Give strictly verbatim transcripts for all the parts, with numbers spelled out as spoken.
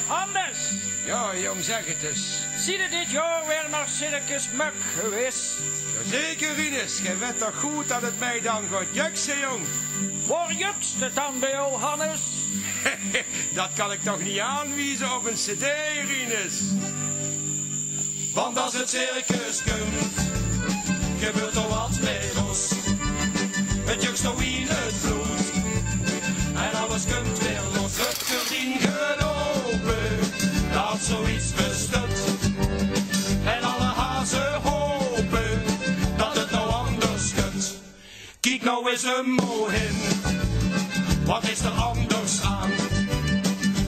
Hannes! Jao, jóng, zèk 't ins. Ziede dit jaor weer nao Circus Mök gewees? Jazeker, Rinus. Geer wèt toch good dat 't mei dan geit jukse, jóng? Waor jukst 't dan bie ow, Hannes? Dat kan ik toch niet aanwieze op een cd, Rinus? Want as 't circus kump, gebeurt d'r wat mit ós. 't Jukst ow in 't blood en alles kump weer los. 't Gerdien geit ope, dat zoiets bestut. En alle haze hope dat 't now anders geit. Kiek now ins umhoog hin, wat is d'r anders aan?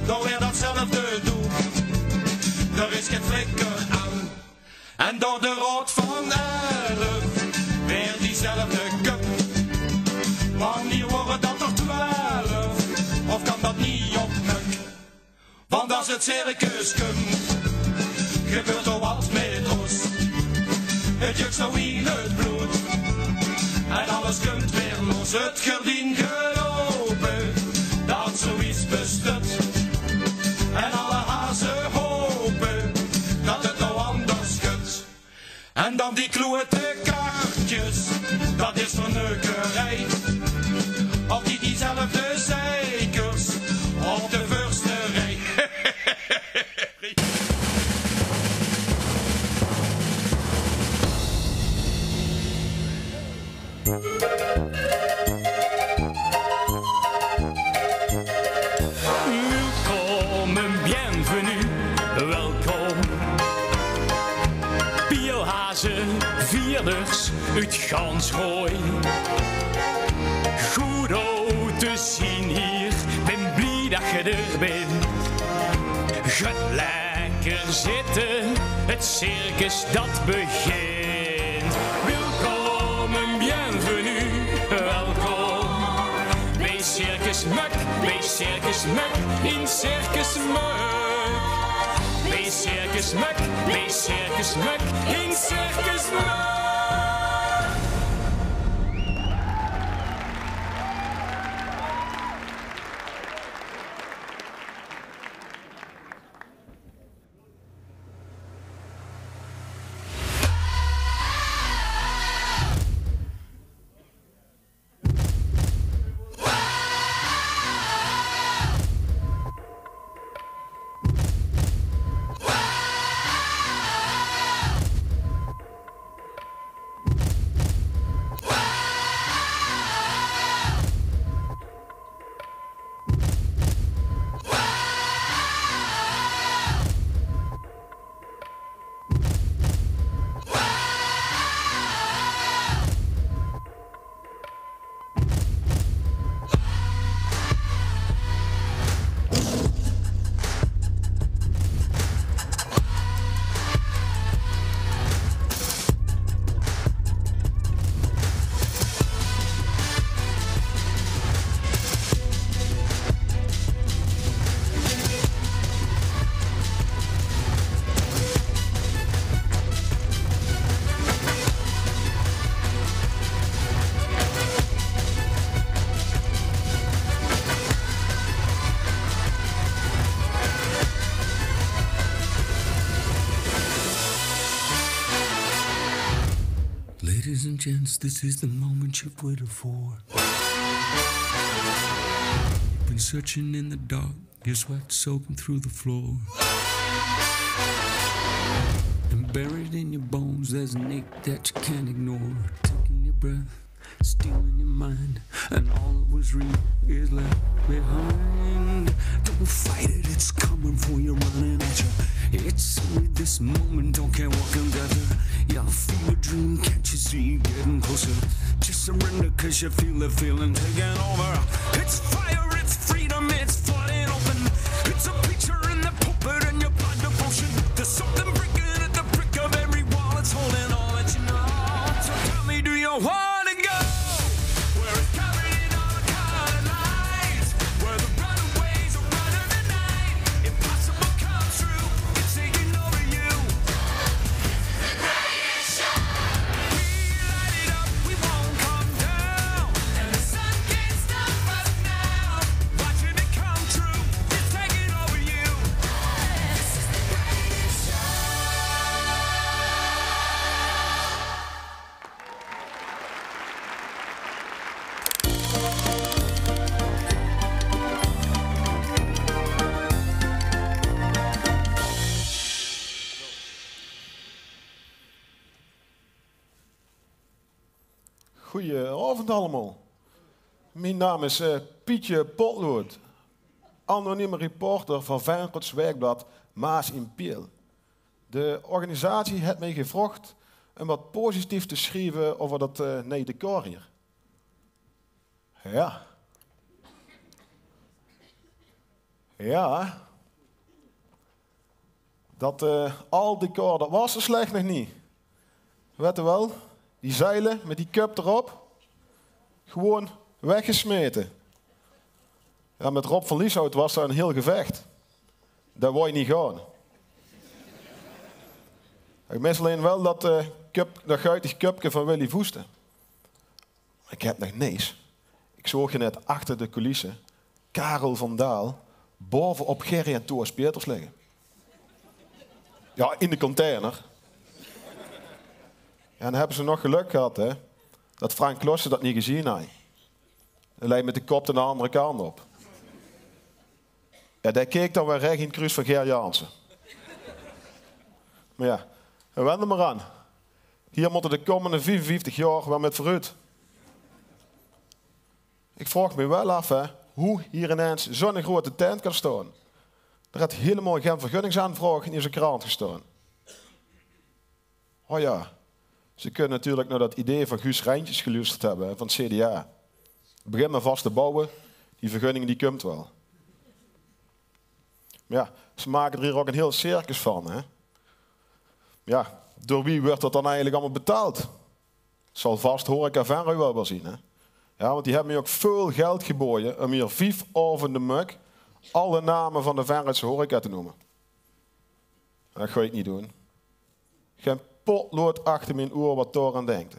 Dao weer datzelfde doek, d'r is gen flikker aan. En door de raod van elf weer diezelfde köp. Wannier waore dat d'r twelf? Of kan dat niet op Mök? Want as 't circus kump, gebeurt d'r wat mit ós. 't Jukst now in 't blood en alles kump weer los. 't Gerdien geit ope, dat zoiets bestut. En alle haze hope dat 't now anders geit. En dan die kloete kaartjes, dat is verneukerij. Of die, diezelfde zeikers op de veurste rij. Welkom en bienvenue, welkom. Pielhaze, vierders, oet gans Gooi. Good ow te zien hier, bin blie dat ge d'r bin. Get lekker zitte, 't circus dat begint. Welkom en bienvenue, welkom. Bie Circus Mök, bie Circus Mök, in Circus Mök. Bie Circus Mök, bie Circus Mök, in Circus Mök. Ladies and gents, this is the moment you've waited for. You've been searching in the dark, your sweat soaking through the floor. And buried in your bones, there's an ache that you can't ignore. Taking your breath, stealing your mind, and all that was real is left behind. Don't fight it, it's coming for you, running at you. It's only this moment, don't care what can tether. Your fever dream, can't you see you getting closer? Just surrender, 'cause you feel the feeling taking over. It's fire, it's freedom, it's flooding open. It's a picture in the pulpit and your blind devotion. There's something breaking at the brick of every wall, it's holding all that you know. So tell me, do you wanna go where it's covered in all the color lines, where the runaways are running the night? Impossible comes true, it's taking over you. We light it up, we won't come down, and the sun can't stop us now. allemaol. Mien naam is, eh, Pietje Potlood, anonieme reporter van Venroods waekblad Maas in Piel. De organisatie haet mich gevraog um wat positief te sjrieve euver dat, eh, neje decor hie. Jao. Jao. Dat, eh, aad decor, dat waas zoe slech nog neet. Wèt geer waal, die zeile mit die köp d'rop. Gewoen weggesmete. Jao, mit Rob van Lieshout waas dao ein hieël gevech. Dao wou hae neet gaon. Ich mis allein waal dat, eh, köp-, dat guitig köpke van Willy Voeste. Ich höb nog neet. Ich zoog hie net achter de coulisse Karel van Daal baove op Gerry en Thoas Peters ligke. Jao, in de container. Jao, dan höbbe ze nog gelök gehad, hè, dat Frank Classen dat neet gezeen haw. Hae lei mit de kop de anger kantj op. Jao, dae keek dan weer rech in 't kruus van Ger Jansen. Mer jao, en wen d'r mer aan. Hie mótte de kómmende viefenvieftig jaor weer mit veuroet. Ich vraog mich waal aaf, hè, wie hie inens zoe'n groeate tent kan staon. D'r haet hielemaol gein vergunningsaanvraog in eus krant gestaon. O jao, ze kónne natuurlik nao dat idee van Guus Reintjes geluusterd höbbe, hè, van 't C D A. Begin mer vas te bouwe, die vergunning die kump waal. Mer jao, ze make d'r hie ouch ein hieël circus van, hè. Jao, door wie wuuert dat dan eigelik allemaol betaald? Zal vas Horeca Venray waal weer zeen, hè? Jao, want die höbbe mich ouch väöl geldj geboje um hie vief aovende mök alle name van de Venraydse horeca te neume. Dat gaon ich neet doon. Gein potlood achter mien oer wat dao aan dinktj.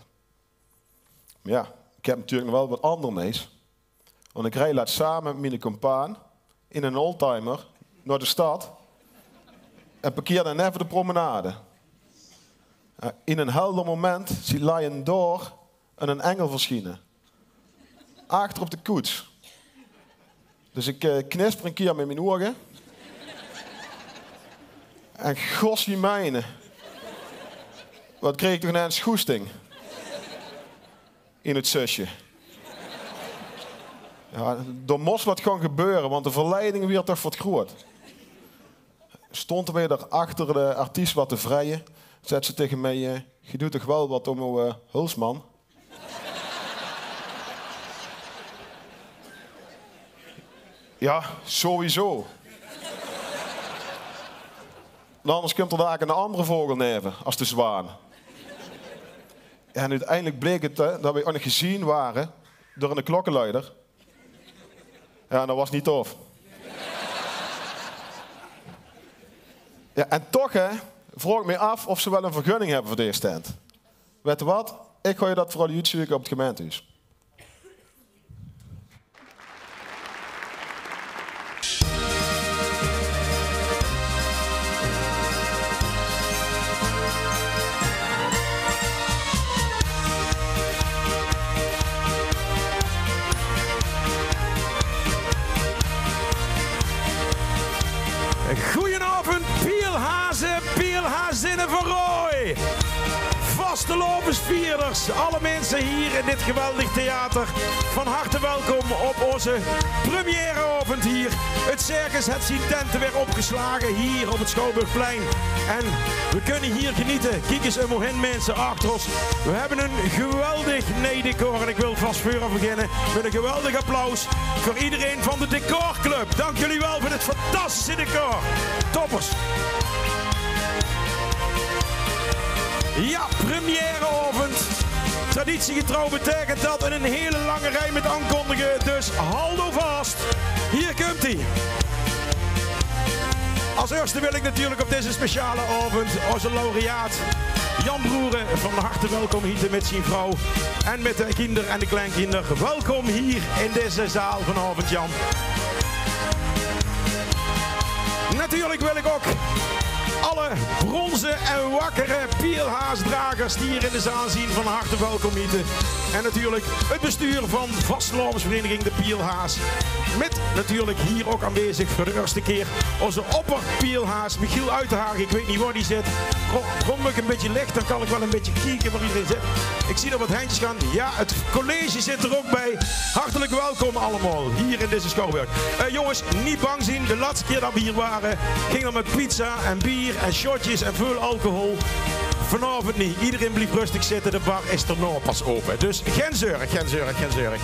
Mer jao, ich höb natuurlik nog waal wat anger nees. Want ich rij lets same mit miene compaan in 'nen oldtimer nao de stad en parkeer dan neve de promenade. Eh, in ein helder moment zuut Lion dao 'nen engel versjiene. Achter op de koets. Dus ich, eh, knisper ein kier mit mien ouge. En gosjemijne, wat kreeg ich toch ein goesting in 't zusje. Jao, d'r mós wat gaon gebeure, want de verleiding wier toch wat groeat. Stónte veer dao achter de artiest wat te vrije, zaet ze taenge mich, eh: "Geer doot toch waal wat óm ow, eh, hulsman?" Jao, sowieso. Want anders kump d'r dalik eine angere vogel neve, es de zwaan. En oeteindelik bleek 't, hè, dat v'r ouch nog gezeen waore door eine klokkeluider. Jao, dat waas neet tof. Jao, en toch, hè, vraog ich mich aaf of ze waal ein vergunning höbbe veur dees tent. Wèt geer wat? Ich gaon dat veural oetzeuke op 't gemeintehoes. Goojenaovend, Pielhaze, Pielhazinne van Rooj. Vastelaovesvierders, alle minse hie in dit geweldig theater. Van harte welkom op ózze premièreaovend hie. 't Circus haet zien tente weer opgeslage hie op 't Schouwburgplein. En v'r kónne hie genete. Kiek ins óm ow hin, minse, achter ós. V'r höbbe ein geweldig neej decor. En ich wil vas veuraaf beginne mit ein geweldig applaus veur ederein van de decorclub. Dank geer waal veur dit fantastische decor. Toppers. Jao, premièreaovend. Traditiegetrouw beteikent dat ein hieël lange rij mit aankondige. Dus haoj ow vas. Hie kump-ie. Es ierste wil ich natuurlik op dezen speciale aovend ózze laureaat Jan Broeren van harte welkom hete mit zien vrouw en mit de kinjer en de kleinkinjer. Welkom hie in deze zaal vanaovend, Jan. Natuurlik wil ich ouch alle brónze en wakkere Pielhaasdragers die hie in de zaal zeen van harte welkom hete. En natuurlik 't bestuur van vastelaovesvereiniging De Pielhaas. Mit natuurlik hie ouch aanwezig veur de ierste kier ózze opper-Pielhaas, Michiel Uitenhagen. Ich weit neet wao dae zit. Kóm, kóm ich e bietje leeg, dan kan ich waal e bietje kieke wao ederein zit. Ich zeen d'r get henjkes gaon. Jao, 't college zit d'r ouch bie. Hartelik welkom allemaol hie in deze Schouwburg. Eh, jónges, neet bang zeen. De lètste kier det v'r hie wore, ging det mit pizza en bier en shotjes en väöl alcohol. Vanaovend neet. Ederein blief röstig zitte. De bar is daonao pas ope. Dus gein zörg, gein zörg, gein zörg.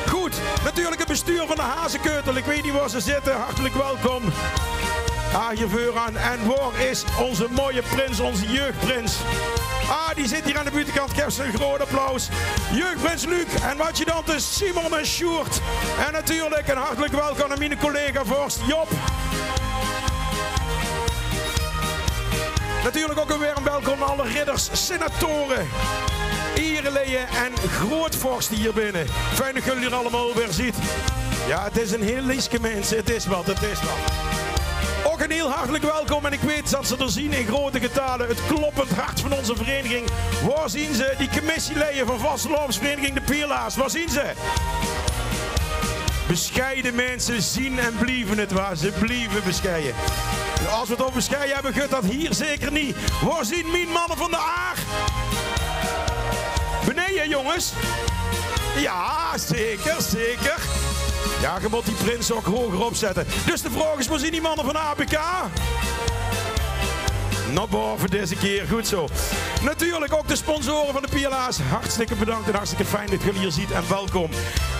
Good, natuurlik 't bestuur van de Hazekeutel. Ich weit neet wao ze zitte. Hartelik welkom. Ah, hie veuraan. En wao is ózze mooie prins, ózze jeugdprins? Ah, dae zit hie aan de buutekant. Gaef ze e groot applaus. Jeugdprins Luc en adjudante Simon en Sjoerd. En natuurlik 'n hartelik welkom aan miene collega vorst Job. Natuurlik ouch e werm welkom aan alle ridders, senatore, iereleje en grootvorste hie binne. Fijn det geer hie allemaol weer zeet. Jao, 't is 'n hiel lieske minse. 't Is waat, 't is waat. Ouch 'n hiel hartelik welkom. En ich weit det ze d'r zeen in grote getale. 't Kloppend hart van ózze vereiniging. Wao zeen ze, die commissieleje van vastelaovesvereiniging De Pielhaas? Wao zeen ze? Besjeie minse zeen en blieve 't, wa. Ze blieve besjeie. Es v'r 't euver besjeie höbbe, geit det hie zeker neet. Wao zeen mien manne van de Aar? Beneje, jónges? Jao, zeker, zeker. Jao, geer mót die prins ouch hoger opzètte. Dus de vraog is, wao zeen die manne van A B K? Nao baove deze kier, good zo. Natuurlik ouch de sponsore van De Pielhaas. Hartstikke bedank en hartstikke fijn det geer hie zeet en welkom.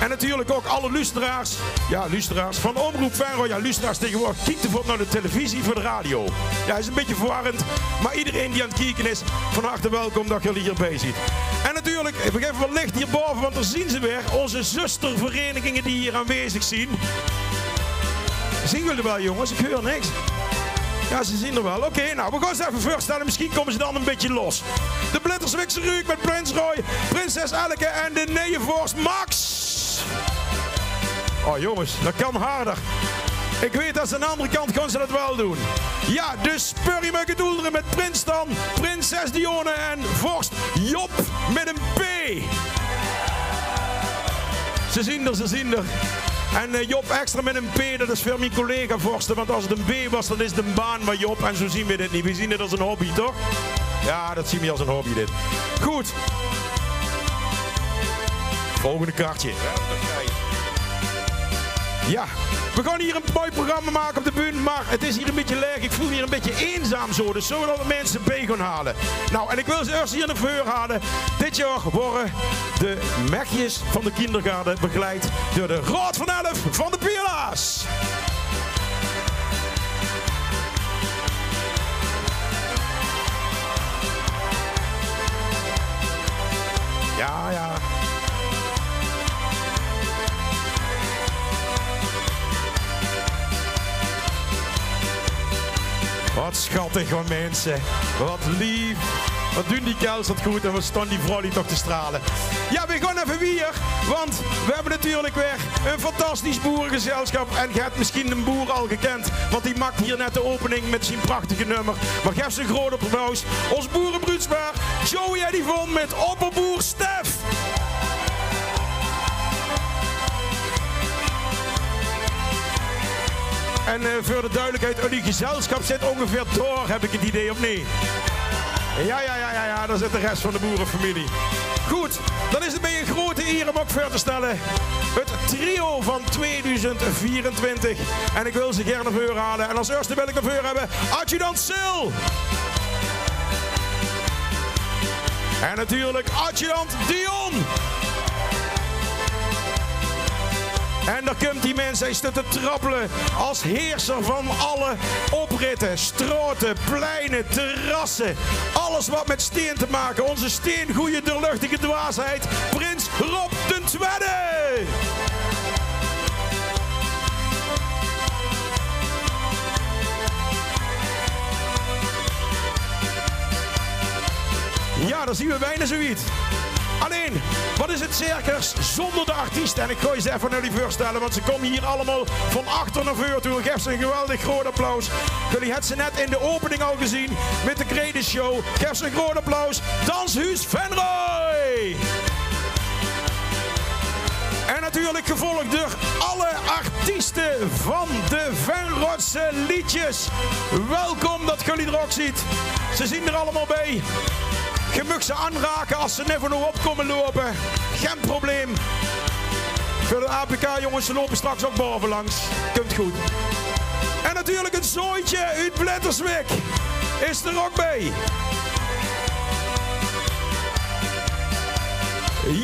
En natuurlik ouch alle luusteraars. Jao, luusteraars van Omroep Venray. Jao, luusteraars taengewoordig. Kiek, de vólt nao de televisie veur de radio. Jao, is e bietje verwarrend. Mer ederein dae aan 't kieke is, van harte welkom det geer hie bie zeet. En natuurlik, v'r gaeve waal licht hie baove, want dao zeen ze weer, ózze zustervereiniginge die hie aanwezig zeen. Zeen geer ze waal, jónges? Ich heur niks. Jao, ze zeen d'r waal. Oké, noe, v'r gaon ze effe veurstelle. Mesjien kómme ze dan e bietje los. De Blitterswikse Ruuk mit prins Roy, prinses Elke en de neje vorst Max. Oh jónges, det kan harder. Ich weit det ze aan de anger kant gaon ze det waal doon. Jao, dus Purrie Muggendoelderen mit prins Stan, prinses Dionne en vorst Job mit ein P. Ze zeen d'r, ze zeen d'r. En, eh, Job Extra mit ein P, det is veur mien collega vorste, want es 't ein B waas, dan is 't ein baan van Job. En zo zeen v'r dit neet. V'r zeen dit es ein hobby, toch? Jao, det zeen v'r es ein hobby, dit. Good. Volgende kaartje. Jao, v'r gaon hie ein mooi programma make op de bühne, mer 't is hie ein bietje laeg. Ich veul mich hie ein bietje einzaam zo. Dus zölle v'r nog get minse bie gaon haole? Noe, en ich wil ze ieërs hie nao veure haole. Dit jaor waere de mechjes van de kindergarde begeleid door de Raod van Elf van de Pielaars. Jao, jao. Wat schattig, wat minse. Wat leef. Wat doon die kels dat good en wat staon die vrouwluuj toch te strale. Jao, veer gaon effe wiejer, want veer höbbe natuurlik weer ein fantastisch boeregezelschap. En geer höbt mesjien de boer al gekend, want dae maak hie net de opening mit zien prachtige nummer. Mer gaef ze ein groot applaus. Ós boerebruudspaar, Joey en Yvonne mit opperboer Stef. En, eh, veur de duidelijkheid, uch gezelschap zit ongeveer dao, höb ich 't idee, of neet? Jao, jao, jao, jao, jao, dao zit de res van de boerefamilie. Good, dan is 't mich ein groete ier óm ouch veur te stelle 't trio van tweeduizend veerentwintig. En ich wil ze gaer nao veure haole. En es ierste wil ich nao veure höbbe adjudant Sil. En natuurlik adjudant Dion. En dao kump dae mins, hae steit te trappele es heerser van alle opritte, straote, pleine, terrasse. Alles wat mit steen te make. Ózze steengoje, doorluchtige dwaasheid, prins Rob d'n Twiede. Jao, dan zeen v'r bienao zoe wied. Allein, wat is 't circus zónger de artieste? En ich gaon ze effe nao uch veurstelle, want ze kómme hie allemaol van achter nao veur toe. Gaef ze ein geweldig groot applaus. Geer höbt ze net in de opening al gezeen mit de Kredenshow. Gaef ze ein groot applaus. Danshuus Venray! Natuurlik gevolg door alle artieste van de Venrotse Leedjes. Welkom det geer d'r ouch zeet. Ze zien d'r allemaol bie. Geer maag ze aanrake es ze neve ow opkómme loupe. Gein probleem. Veur de A P K-jónges, ze loupe straks ouch bove langs. Kump good. En natuurlik 't Zootje oet Blitterswijk is d'r ouch bie.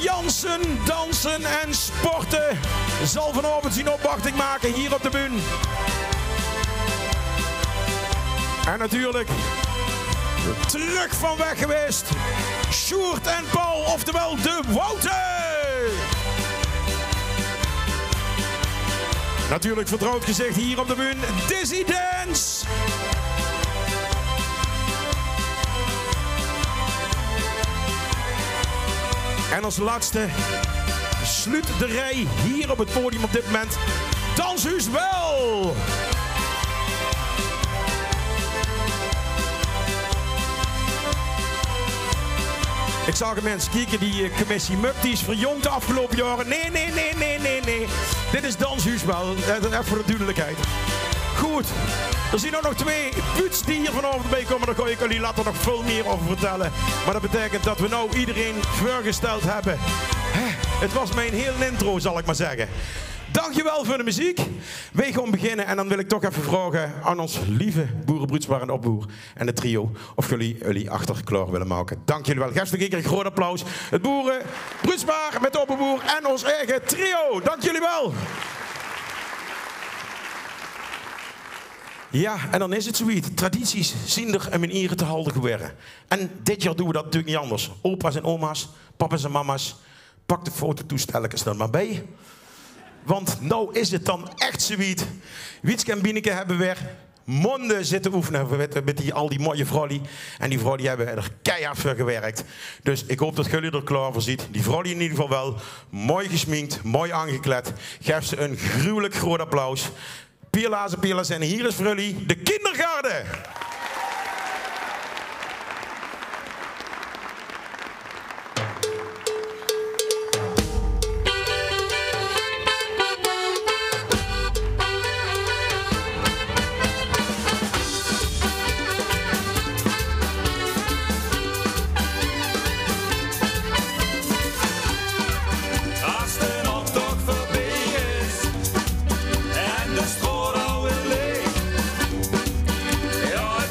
Jansen, dansen en sporten zal vanaovend zien opwachting make hie op de bühne. En natuurlik trök van weg gewaes, Sjoerd en Paul, oftewel de Wouter. Natuurlik vertrouwd gezicht hie op de bühne, Dizzy Dance. En es letste sluut de rij hie op 't podium op dit moment Danshuus Wel. Ik zaog 'n mins kieke, die, eh, commissie Muk, die is verjongd de aafgeloupe jaore. Nae, nae, nae, nae, nae, nae. Dit is Danshuus Wel. Eh, effe veur de dudelikheid. Good. D'r zien ouch nog twee buuts die hie vanaovend bie kómme. Dao gaon ik uch later nog väöl mier euver vertèlle. Mer det beteikent det we now ederein veurgesteld höbbe. Hè, 't waas mien hiel intro, zal ik mer zègke. Dankjewel veur de meziek. Weej gaon beginne en dan wil ik toch effe vraoge aan ós leef boere Bruudspaar en Opboer en 't trio of geer uch achter klaor wille make. Dank geer wel. Gaef ze nog ein kier ein groot applaus. 't Boere Bruudspaar mit de Opboer en ós eige trio. Dank geer wel. Jao, en dan is 't zoewied. Tradities zien d'r um in iere te halde gewaere. En dit jaor doon we det natuurlik neet anders. Opa's en oma's, papa's en mama's, pak de fototoestellekes d'r mer bie. Want now is 't dan ech zoewied. Wietske en Bieneke höbbe weer maonde zitte oefene mit, mit die, al die mooie vrouwluuj. En die vrouwluuj höbbe d'r keihard veur gewirk. Dus ik haop det geer d'r klaor veur zeet. Die vrouwluuj in ieder geval wel. Mooi gesmink, mooi aangekleid. Gaef ze ein gruwelik groot applaus. Piela's en piela's, en hie is veur uch de kindergarde. As de optoch veurbie is en de straot alweer leeg. Jao,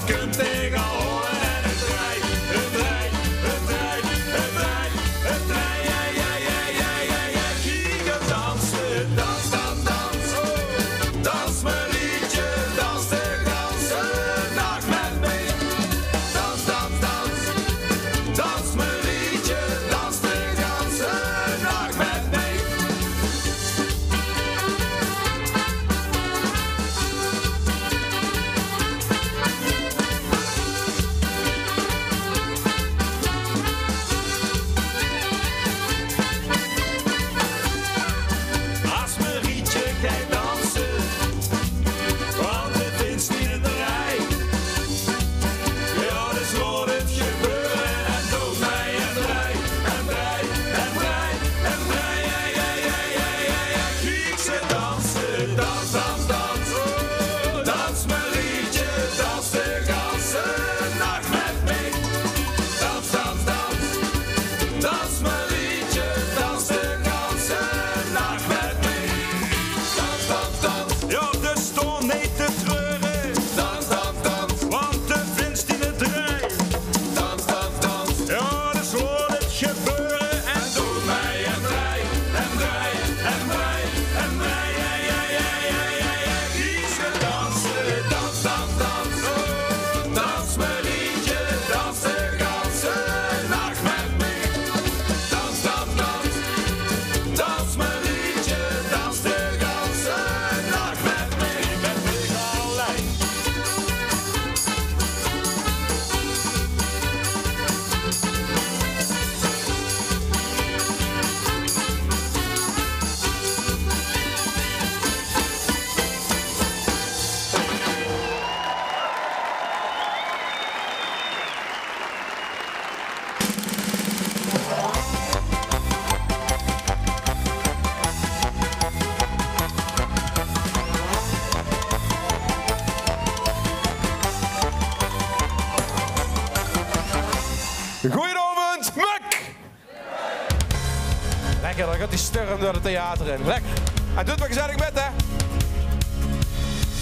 Storm door 't theater in. Lekker. En doot mer gezellig mit, hè.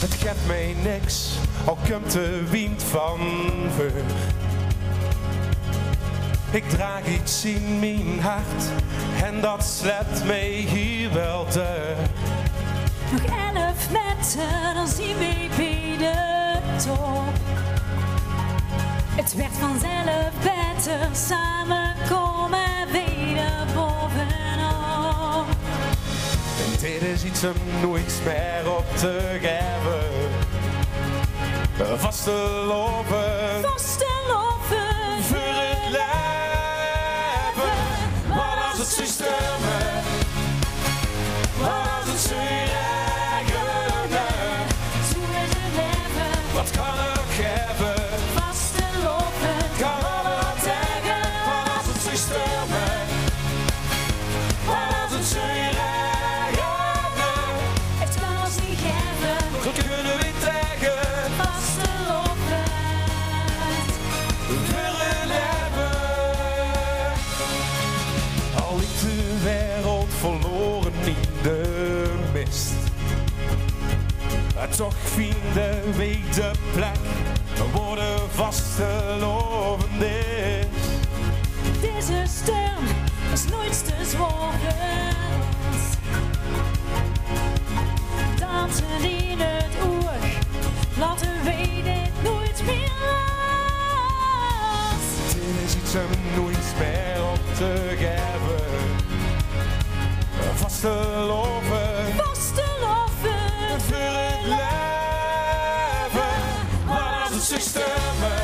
't Gèt mich niks, al kump de wind van veur. Ik draag iets in mien hart en dat slet mich hie wel deur. Nog elf meter, dan zien we bij de top. Het werd vanzelf beter, samen komen we er bovenop. En dit is iets om nooit meer op te geven. Vastelaovend. Vastelaovend. Veur 't leven. Wat als 't zou storme? Wat als 't zou regene? Zo is 't leven. Wat kan 't nog geven? Vastelaovend. Kan allemaol taege. Wat als 't zou storme? Wat als 't zou regene? Het kan ons niet geven. Wat kunnen we tegen? Vastelaovend. Veur 't leven. Al ligt de wereld verloren in de mist, toch vinden we de plek waar de vastelaovend is. Deze storm is nooit te zwaar voor ons. Dansend in het oog laten wij dit nooit meer los. Dit is iets om nooit meer op te geven. Vastelaovend. Vastelaovend. Veur 't leven. Wat als 't zou storme?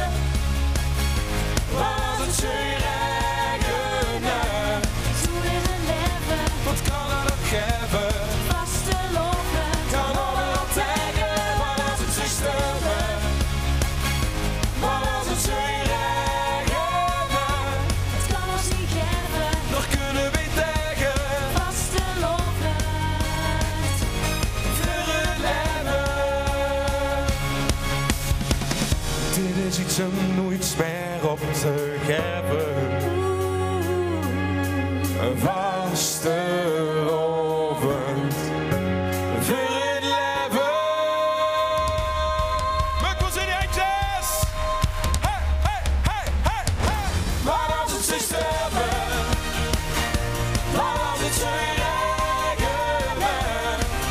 Wat als 't zou regene? Zo is 't leven. Wat kan 't nog geven? Vastelaovend. Kan allemaol taege. Wat als 't zou storme? Wat als 't zou regene? Het kan ons niet geven. Nog kunnen we taege. Vastelaovend. Veur 't leven. Dit is iets om nooit meer op te geven. Vastelaovend. Veur 't leven. Maak wel zin in, Hendjes. Hey, hey, hey, hey, hey. Wat als 't zou storme? Wat als 't zou regene?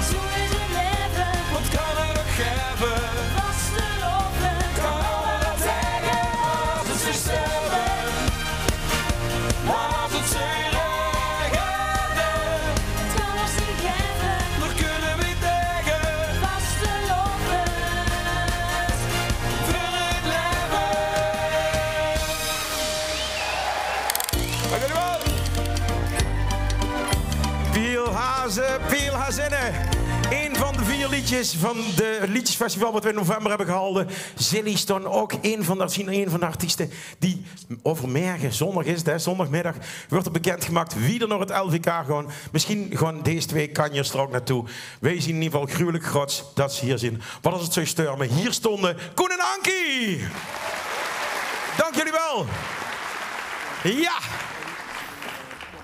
Zo is 't leven. Wat kan 't nog geven? Vastelaovend. Kan allemaol taege. Wat als 't zou storme? Wat als 't zou regene? Het kan ons niet geven. Nog kunnen we taege. Vastelaovend. Veur 't leven. Dank jullie wel. Piel Haze, Piel Hazinne. Een van de vier liedjes van de liedjesfestival wat we in november hebben gehouden. Zilly Stone, ook een van de, zien een van de artiesten die over merge, zondag is 't, hè, zondagmiddag, wordt er bekendgemaakt wie er naar het L V K gaan. Misschien gaan deze twee kanjers er ook naartoe. Wij zien in ieder geval gruwelijk grots dat ze hier zijn. Wat als 't zou storme? Hier stonden Koen en Ankie. Dank jullie wel. Ja.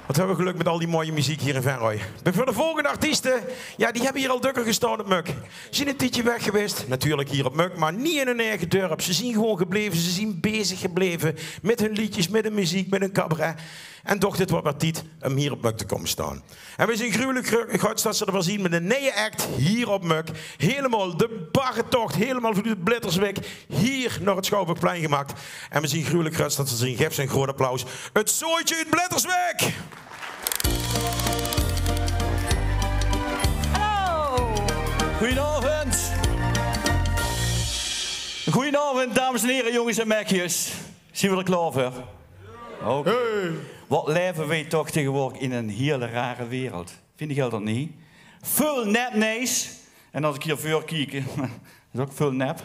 Wat hebben we geluk met al die mooie muziek hier in Venray. Voor de volgende artiesten, ja, die hebben hier al dukker gestaan op Muk. Ze zien een tijdje weg geweest, natuurlijk hier op Muk, maar niet in hun eigen dorp. Ze zien gewoon gebleven, ze zien bezig gebleven met hun liedjes, met hun muziek, met hun cabaret. En toch, dit wordt maar tijd om hier op Muk te komen staan. En we zien gruwelijk gru- groot dat ze er weer zien met een nieuwe act hier op Muk. Helemaal de barretocht, helemaal vanuit Blitterswijk, hier naar het Schouwburgplein gemaakt. En we zien gruwelijk groot dat ze er zien. Geef ze een groot applaus. Het Zooitje uit Blitterswijk! Hallo! Goedenavond. Goedenavond, dames en heren, jongens en mekjes. Zien we er klaar voor? Oké. Hey. Wat leven wij toch tegenwoordig in een hele rare wereld. Vind ik dat niet? Veel nepnieuws. En als ik hier veur kiek, is ook veel nep.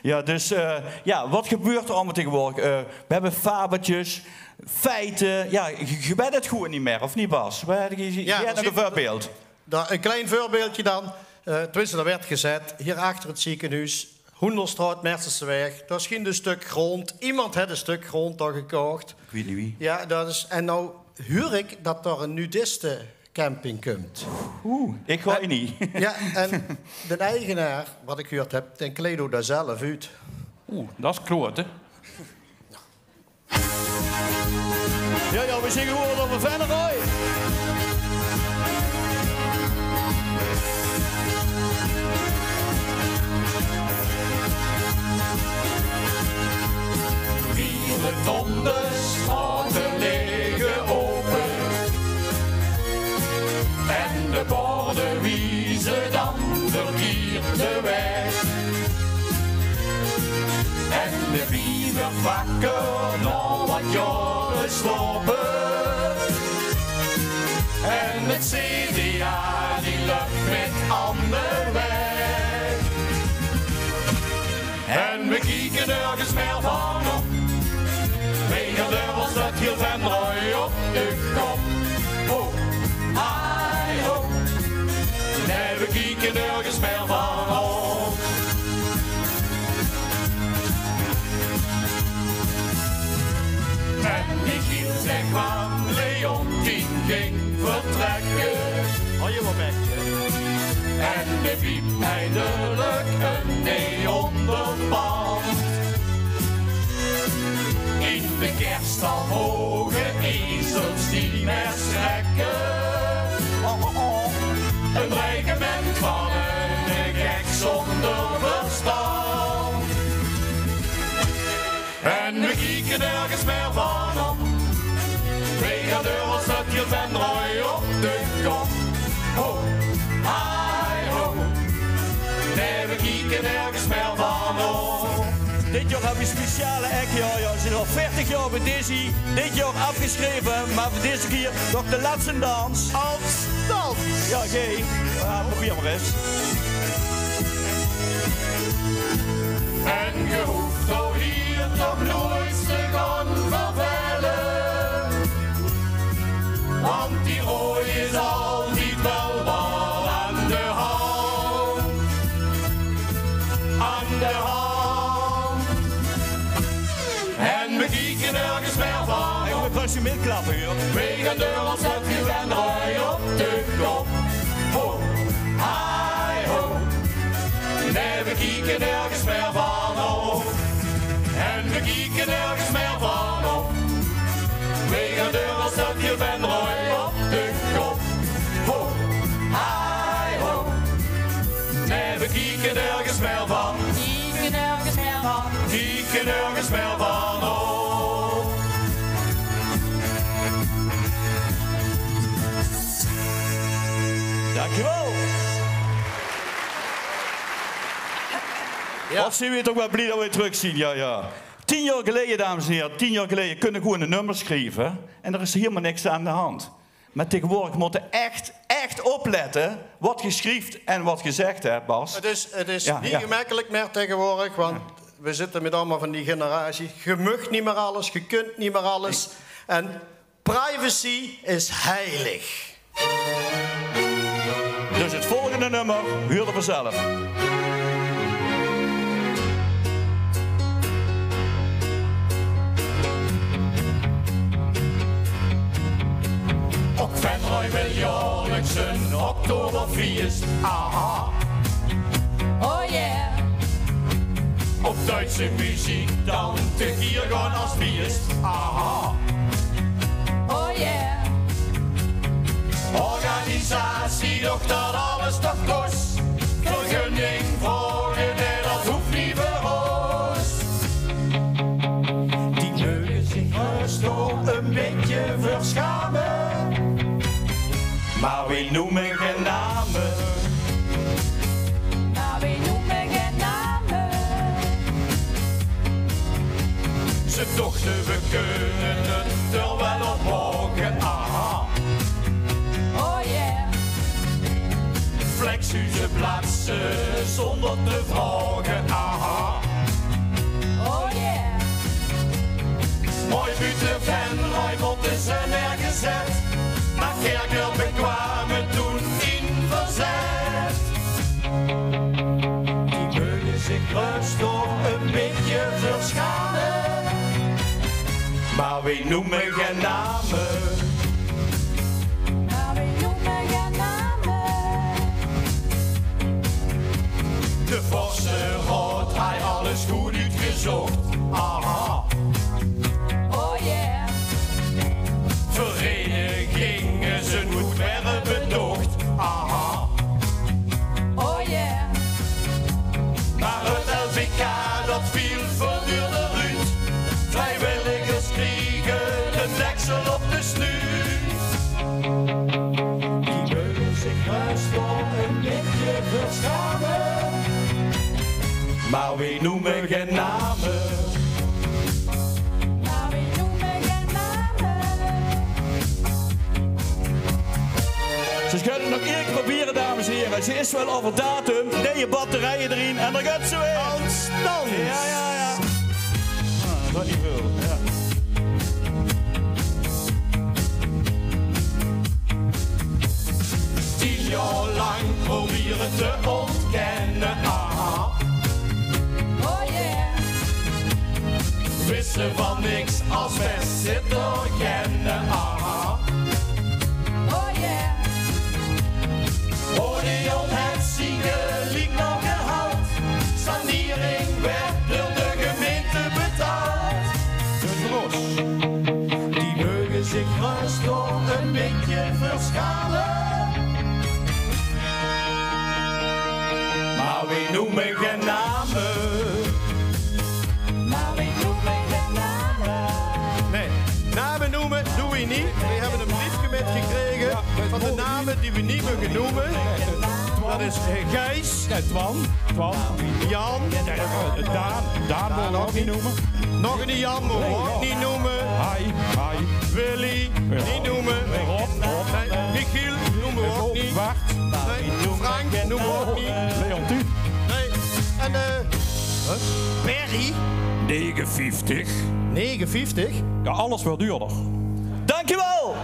Ja, dus eh, ja, wat gebeurt er allemaal tegenwoordig? Eh, we hebben fabeltjes, feiten. Ja, je, je weet het gewoon niet meer, of niet, Bas? We hebben, je, je Ja, hebt nog een precies. voorbeeld. Da- een klein voorbeeldje dan. Eh tenminste, er werd gezet, hier achter het ziekenhuis, Hoenderstraat, Merserseweg. Daar is geen stuk grond. Iemand heeft een stuk grond daar gekocht. Ik weet niet wie. Ja, dat is, en nou, huur ik dat d'r een nudistecamping kump. Oeh, ik gaon neet. Ja, en de eigenaar, wat ik gehuurd heb, den kleedt ow dao zelf uut. Oeh, dat is klote. Ja, ja, we zien gewoon op de Venray. Wie de tondes van de lege open en de borden wie ze dan verkeerd de weg. En de biever wakker nog wat jaren slapen. En het C D A die loopt met aan de weg. En we kieken nergens meer van op. Wegen de was dat hier Venray op de kop. Ho, hai, ho. Nee, we kieken nergens meer van op. En Michiel zegt, kwam Leontien ging vertrekken. Hou je wel weg. En de wiep eindelijk een neonderband. In de kerst al hoge ezels die meer schrikken. Oh, oh, oh. Een dreigement van een gek zonder verstand. En we kieken nergens meer van op. Twee gaan deur als dat hier Venray op de kop. Ho, hai, ho. Nee, we kieken nergens meer van op. Dit jaar heb je speciale act, ja, ja. Ze zijn al veertig jaar bij Dizzy. Dit jaar afgeschreven, maar voor deze keer nog de laatste dans. Als dans. Ja, oké. Ja, probeer maar eens. En je hoeft al hier toch nooit te gaan vervelen. Want die Roy is altijd wel wat aan de hand. Aan de hand. En we kieken nergens meer van. Ik moet wel eens je middenklappen, joh. Wegen de ons het hier Venray op de kop. Ho, hai, ho. Nee, we kieken nergens meer van op. En we kieken nergens meer van op. Wegen de ons het hier Venray op de kop. Ho, hai, ho. Nee, we kieken nergens meer van. Kieken nergens meer van. Kieken nergens meer van op. Dankjewel. Ja. Wat zien we toch wel blij dat we je terugzien. Ja, ja. Tien jaar geleden, dames en heren, tien jaar geleden kunnen gewoon een nummer schrijven en er is helemaal niks aan de hand. Maar tegenwoordig moeten echt, echt opletten wat je schrijft en wat je zegt, hè, Bas? Het is, het is niet gemakkelijk meer tegenwoordig, want we zitten met allemaal van die generatie. Je mag niet meer alles, je kunt niet meer alles. En privacy is heilig. Dus het volgende nummer huurde we zelf. Ook Venray wil jaarlijks een Oktoberfeest. Aha. Oh yeah. Op Duitse muziek dan tekeer gaan als biest. Aha. Oh yeah. Organisatie, doch dat alles toch kost. Vergunning vragen, nee, dat hoeft niet voor ons. Die mogen zich gerust door een beetje verschamen. Maar we noemen geen namen. Maar we noemen geen namen. Ze dochten, we kunnen het er wel op hogen. Aha. Oh yeah. Flexuze plaatsen zonder te vragen. Aha. Oh yeah. Mooi buiten Venray mochten ze neergezet. Maar Kerker bekwamen toen in verzet. Die mogen zich gerust door een beetje verschamen. Maar we noemen geen namen. Stop ein bietje versjame. Mer weej noeme gein name. Mer weej noeme gein name. Ze kinne 't nog ein kier probere, dames en hiere. Ze is waal euver datum. Nuuj batterieje d'rin en dao geit ze weer. Hans Thans. Jao, jao, jao. Ah, det is neet väöl. Jao. Tien jaor lank probere te ontkinne, aha. Oh yeah. Wisse van niks, asbest zit d'r gein, aha. Oh yeah. Odeon haet zie geliek nog gehaold. Sanering waert door de gemeinte betaold. Dus Ros, die meuge zich gerös ein bietje versjame. Mer weej noeme gein name. Mer weej noeme gein name. Nae, name noeme doon weej neet. Weej höbbe ein breefke mitgekrege van de name die weej neet meuge noeme. Det is, eh, Gijs. Jao, Twan. Twan. Jan. Jao, eh, Daan. Daan moge weej ouch neet noeme. Nog eine Jan moge weej ouch neet noeme. Hai, hai. Willy, neet noeme. Rob, Rob. Nae, Michiel noeme weej ouch neet. Bart. Nae, Frank noeme weej ouch neet. Leontien. Nae, en, eh, Perry. Negenenvieftig. Negenenvieftig? Jao, alles waert duurder. Dankjewel!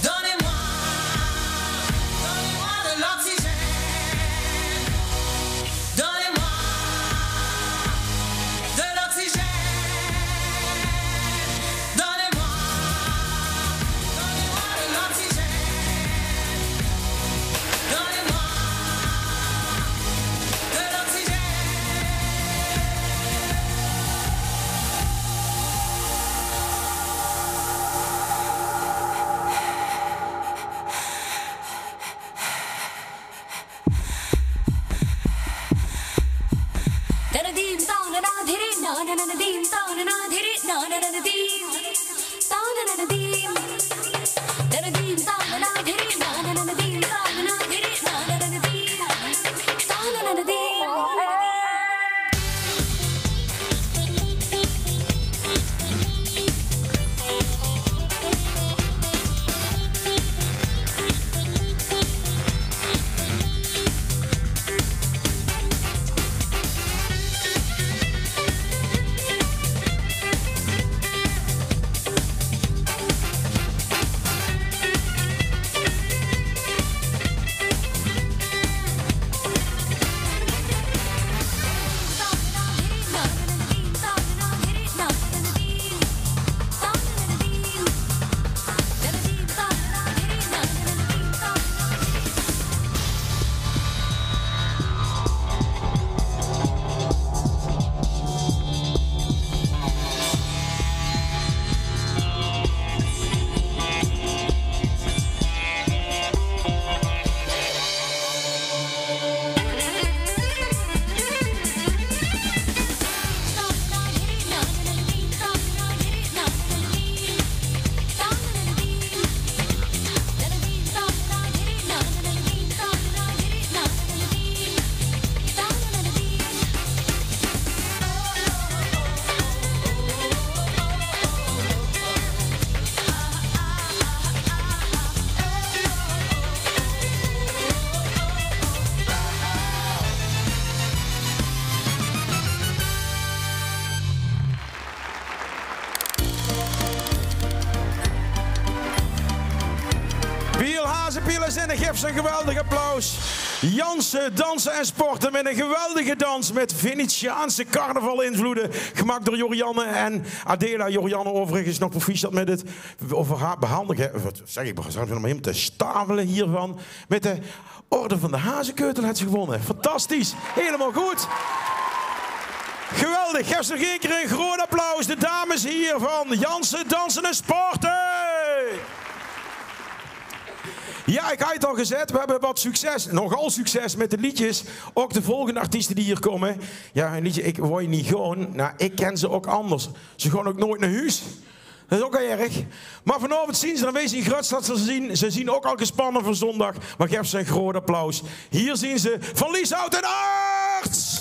Donnez-moi, donnez-moi de l'oxygène. Donnez-moi de l'oxygène. Donnez-moi, donnez-moi de l'oxygène. Donnez-moi de l'oxygène. Piele Zinne, gef ze ein geweldig applaus. Janse Danse en Sporte mit ein geweldige dans mit Venetiaanse carnaval-invloede. Gemaak door Jorianne en Adela. Jorianne, euverigens nog proficiat mit 't euver haar behandige, wat zèk ich, begint ze nog mer hielemaol te stavele hiervan. Mit de Orde van de Hazekeutel haet ze gewónne. Fantastisch. Hielemaol good. Geweldig. Gef ze nog ein kier ein groot applaus. De dames hie van Janse Danse en Sporte. Jao, ich haw 't al gezag, we höbbe wat succes, nogal succes mit de leedjes. Ouch de volgende artieste die hie kómme. Jao, ein leedje, Ich wou neet gaon. Nou, ich ken ze ouch anders. Ze gaon ouch noeats nao hoes. Det is ouch al erg. Mer vanaovend zeen ze aanwezig in Groeëtstad. Ze zeen, ze zeen ouch al gespanne veur zóndig. Mer gef ze ein groot applaus. Hie zeen ze, Van Lieshout en Arts.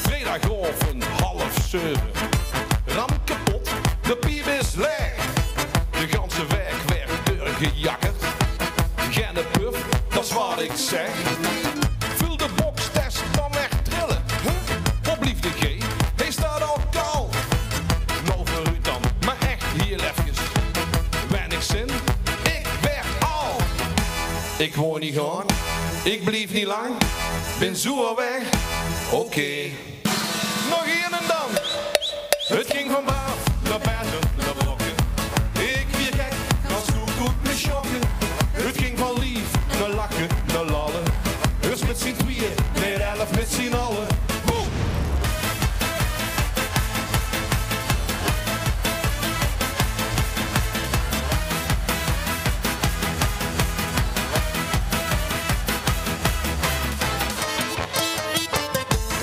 Vriedagaovend, half zeve. Ram kepot, de piep is laeg. De ganse waek waert doorgejakkerd. Geine puff, det is waat ich zèk. Vul de box, test, dan waer trille. Huh? Wo blief de G? Hae steit al kal. Noe veuroet dan, mer ech hiel efkes. Weinig zin, ich waer al. Ich wou neet gaon, ich blief neet lang. Bin zoe al weg. Oké. Nog ein en dan. 't Ging van baaf nao bètte, nao brokke. Ich waer gek, gans koekoek mit sjokke. 't Ging van lief nao lache, nao lalle. Höbs mit zien twieë, mit elf mit zien alle. Boem!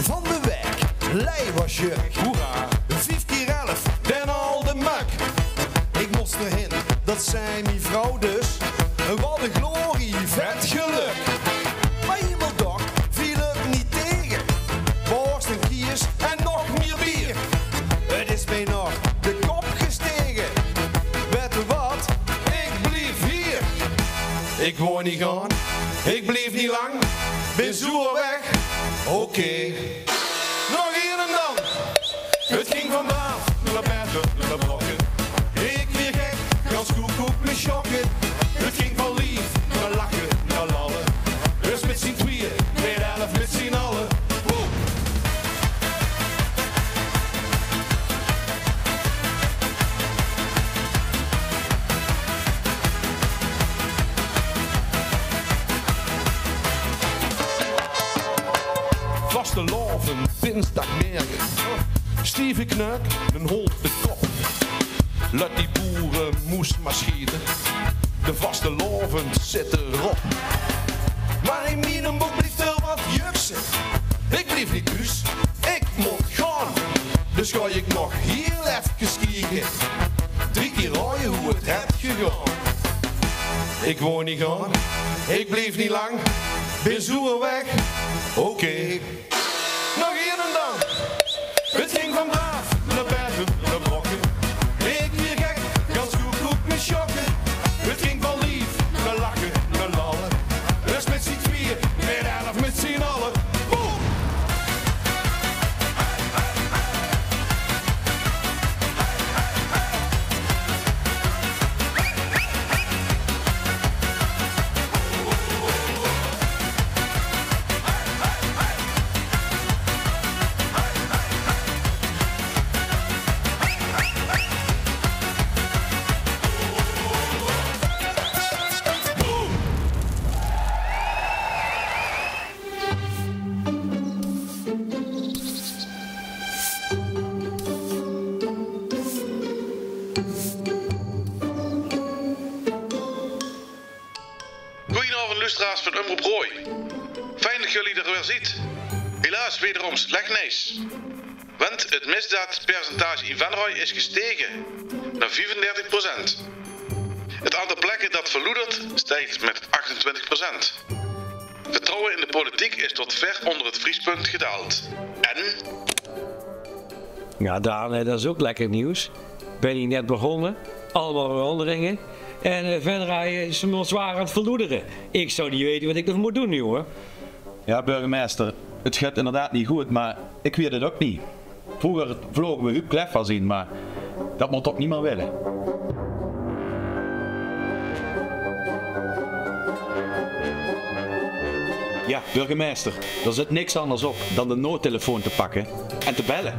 Van de waek, lei waas jurk. Hoera! Vief kier elf, den alde mak. Ich mós d'r hin, det zag mien vrouw dus. Wat ein glorie, vet geluk. Mer hielemaol dao viel 't neet taege. Worst en kies en nog mieë beer. 't Is mich nao de kop gestaege. Wèt geer waat? Ich blief hie. Ich wou neet gaon. Ich blief neet lang. Bin zoe al weg. Oké. Nog ein en dan. 't Ging van baaf nao bètte, nao brokke. Ich waer gek, gans koekoek mit sjokke. 't Ging van lief nao lache, nao lalle. Dus mit zien twieë, mit elf, mit zien alle. Woe! Vastelaovend, dinsdagmorge. Stieve knök, den holt de kop. Laot die boeremoes mer sjiete. De vastelaovend zit d'rop. Mer in mien book blief d'r wat jukse. Ich blief neet thoes, ich mót gaon. Dus gaon ich nog hiel efkes kieke. Drie kier raoje wie 't haet gegaon. Ich wou neet gaon, ich blief neet lang. Bin zoe al weg. Oké. Nog ein en dan. 't Ging van baaf nao bètte, nao brokke. Ich waer gek, gans koekoek mit sjokke. 't Ging van lief nao lache, nao lalle. Dus mit zien twieë, mit elf, mit zien alle. Boem! Goojenaovend, loesteraars van Umroep Rooj. Fijn det geer d'r weer zeet. Helaas wederom slech nuuts. Want 't misdaadpercentage in Venray is gestaege nao viefendertig procent. 't Aantal plekke det verloedert stijg mit achtentwintig procent. Vertrouwe in de politiek is tot ver ónger 't vriespunt gedaald. En? Jao, Daan, hè, det is ouch lekker nuuts. Bin ich net begonne, allemaol veranderinge. En eh, Venray is me zwaar aan 't verloedere. Ich zou neet weite wat ich nog mót doon noe, huur. Jao, burgemeister, 't geit inderdaad neet good, mer ich weit 't ouch neet. Vreuger vloge we Huub Klef zien, mer dat mót toch neet mieë wille. Jao, burgemeister, d'r zit niks anders op dan de noodtelefoon te pakke en te belle.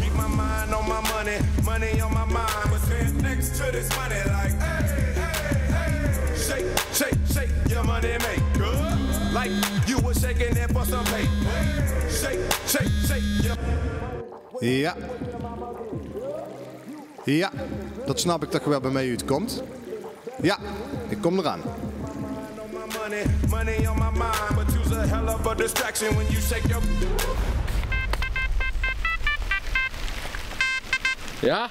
Keep my mind on my money, money on my mind. But stand next to this money like, hey, hey, hey. Shake, shake, shake your money maker. Like you were shaking it for some paper. Shake, shake, shake your Jao. Jao, dat snap ich toch waal bie mich oetkump. Jao, ich kóm d'raan. Money, money on my mind, but you's a hell of a distraction when you shake your Jao?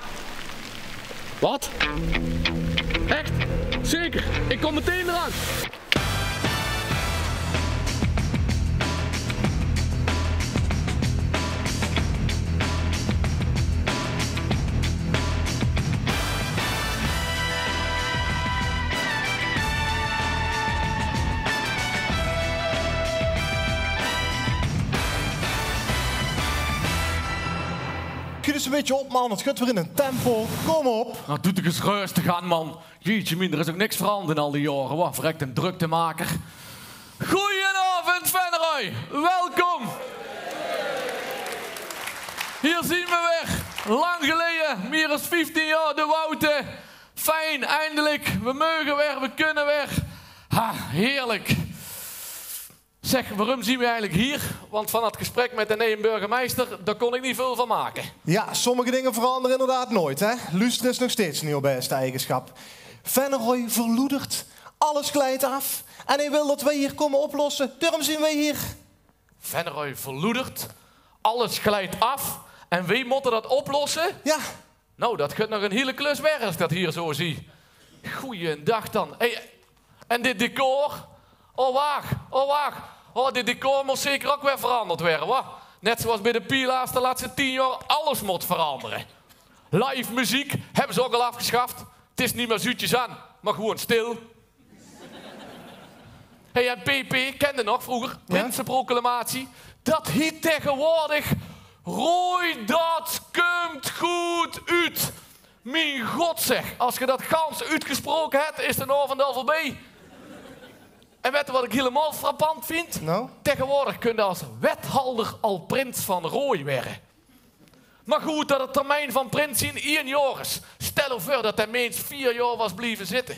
Wat? Ech? Zeker, ich kóm metein d'raan. Schiet ins e bietje op, man. 't Geit weer in ein tempo. Kóm op. Noe, doot toch ins röstig aan, man. Jeetje mina, d'r is ouch niks veranderd in al die jaore. Wat verrek, ein druktemaker. Goojenaovend, Venray. Welkom. Hie zien we weer. Lang geleje, mieë es vieftien jaor de Woute. Fijn, eindelik. We meuge weer, we kinne weer. Ha, heerlik. Zeg, waorum zien we eigelik hie? Want van dat gesprek mit de neje burgemeister, dao kós ich neet väöl van make. Jao, sommige dinger verandere inderdaad noeats, hè? Loestere is nog steeds neet op bèste eigesjap. Venray verloedert, alles glijt af en hae wil dat weej hie kómme oplosse. Daorum zien weej hie. Venray verloedert, alles glijt af en weej mótte dat oplosse? Jao. Noe, dat geit nog ein hiele klus werk es ich dat hie zo zie. Goojendaag dan. Hey, en dit decor? O wach, o wach. O, dit decor mós zeker ouch weer veranderd waere, wa? Net zoeas bie de Pila's de lètste tien jaor alles mót verandere. Live meziek höbbe ze ouch al aafgesjaf. 't Is neet mieë zuutjes aan, mer gewoen stil. Hey, en P P, kende nog vreuger? Jao. Prinseproclamatie. Dat hiet taegewoordig: Roy, dat kump good oet. Mien god zeg, es ge dat gans oetgesproke het, is d'n aovend al veurbie. En wette wat ik hielemaol frappant vind? Nou? Taegewoordig kunde es wethalder al prins van Rooj waere. Mer good, dat 't termijn van prins zien ien jaor is. Stel ow veur dat de mins vier jaor waas blieve zitte.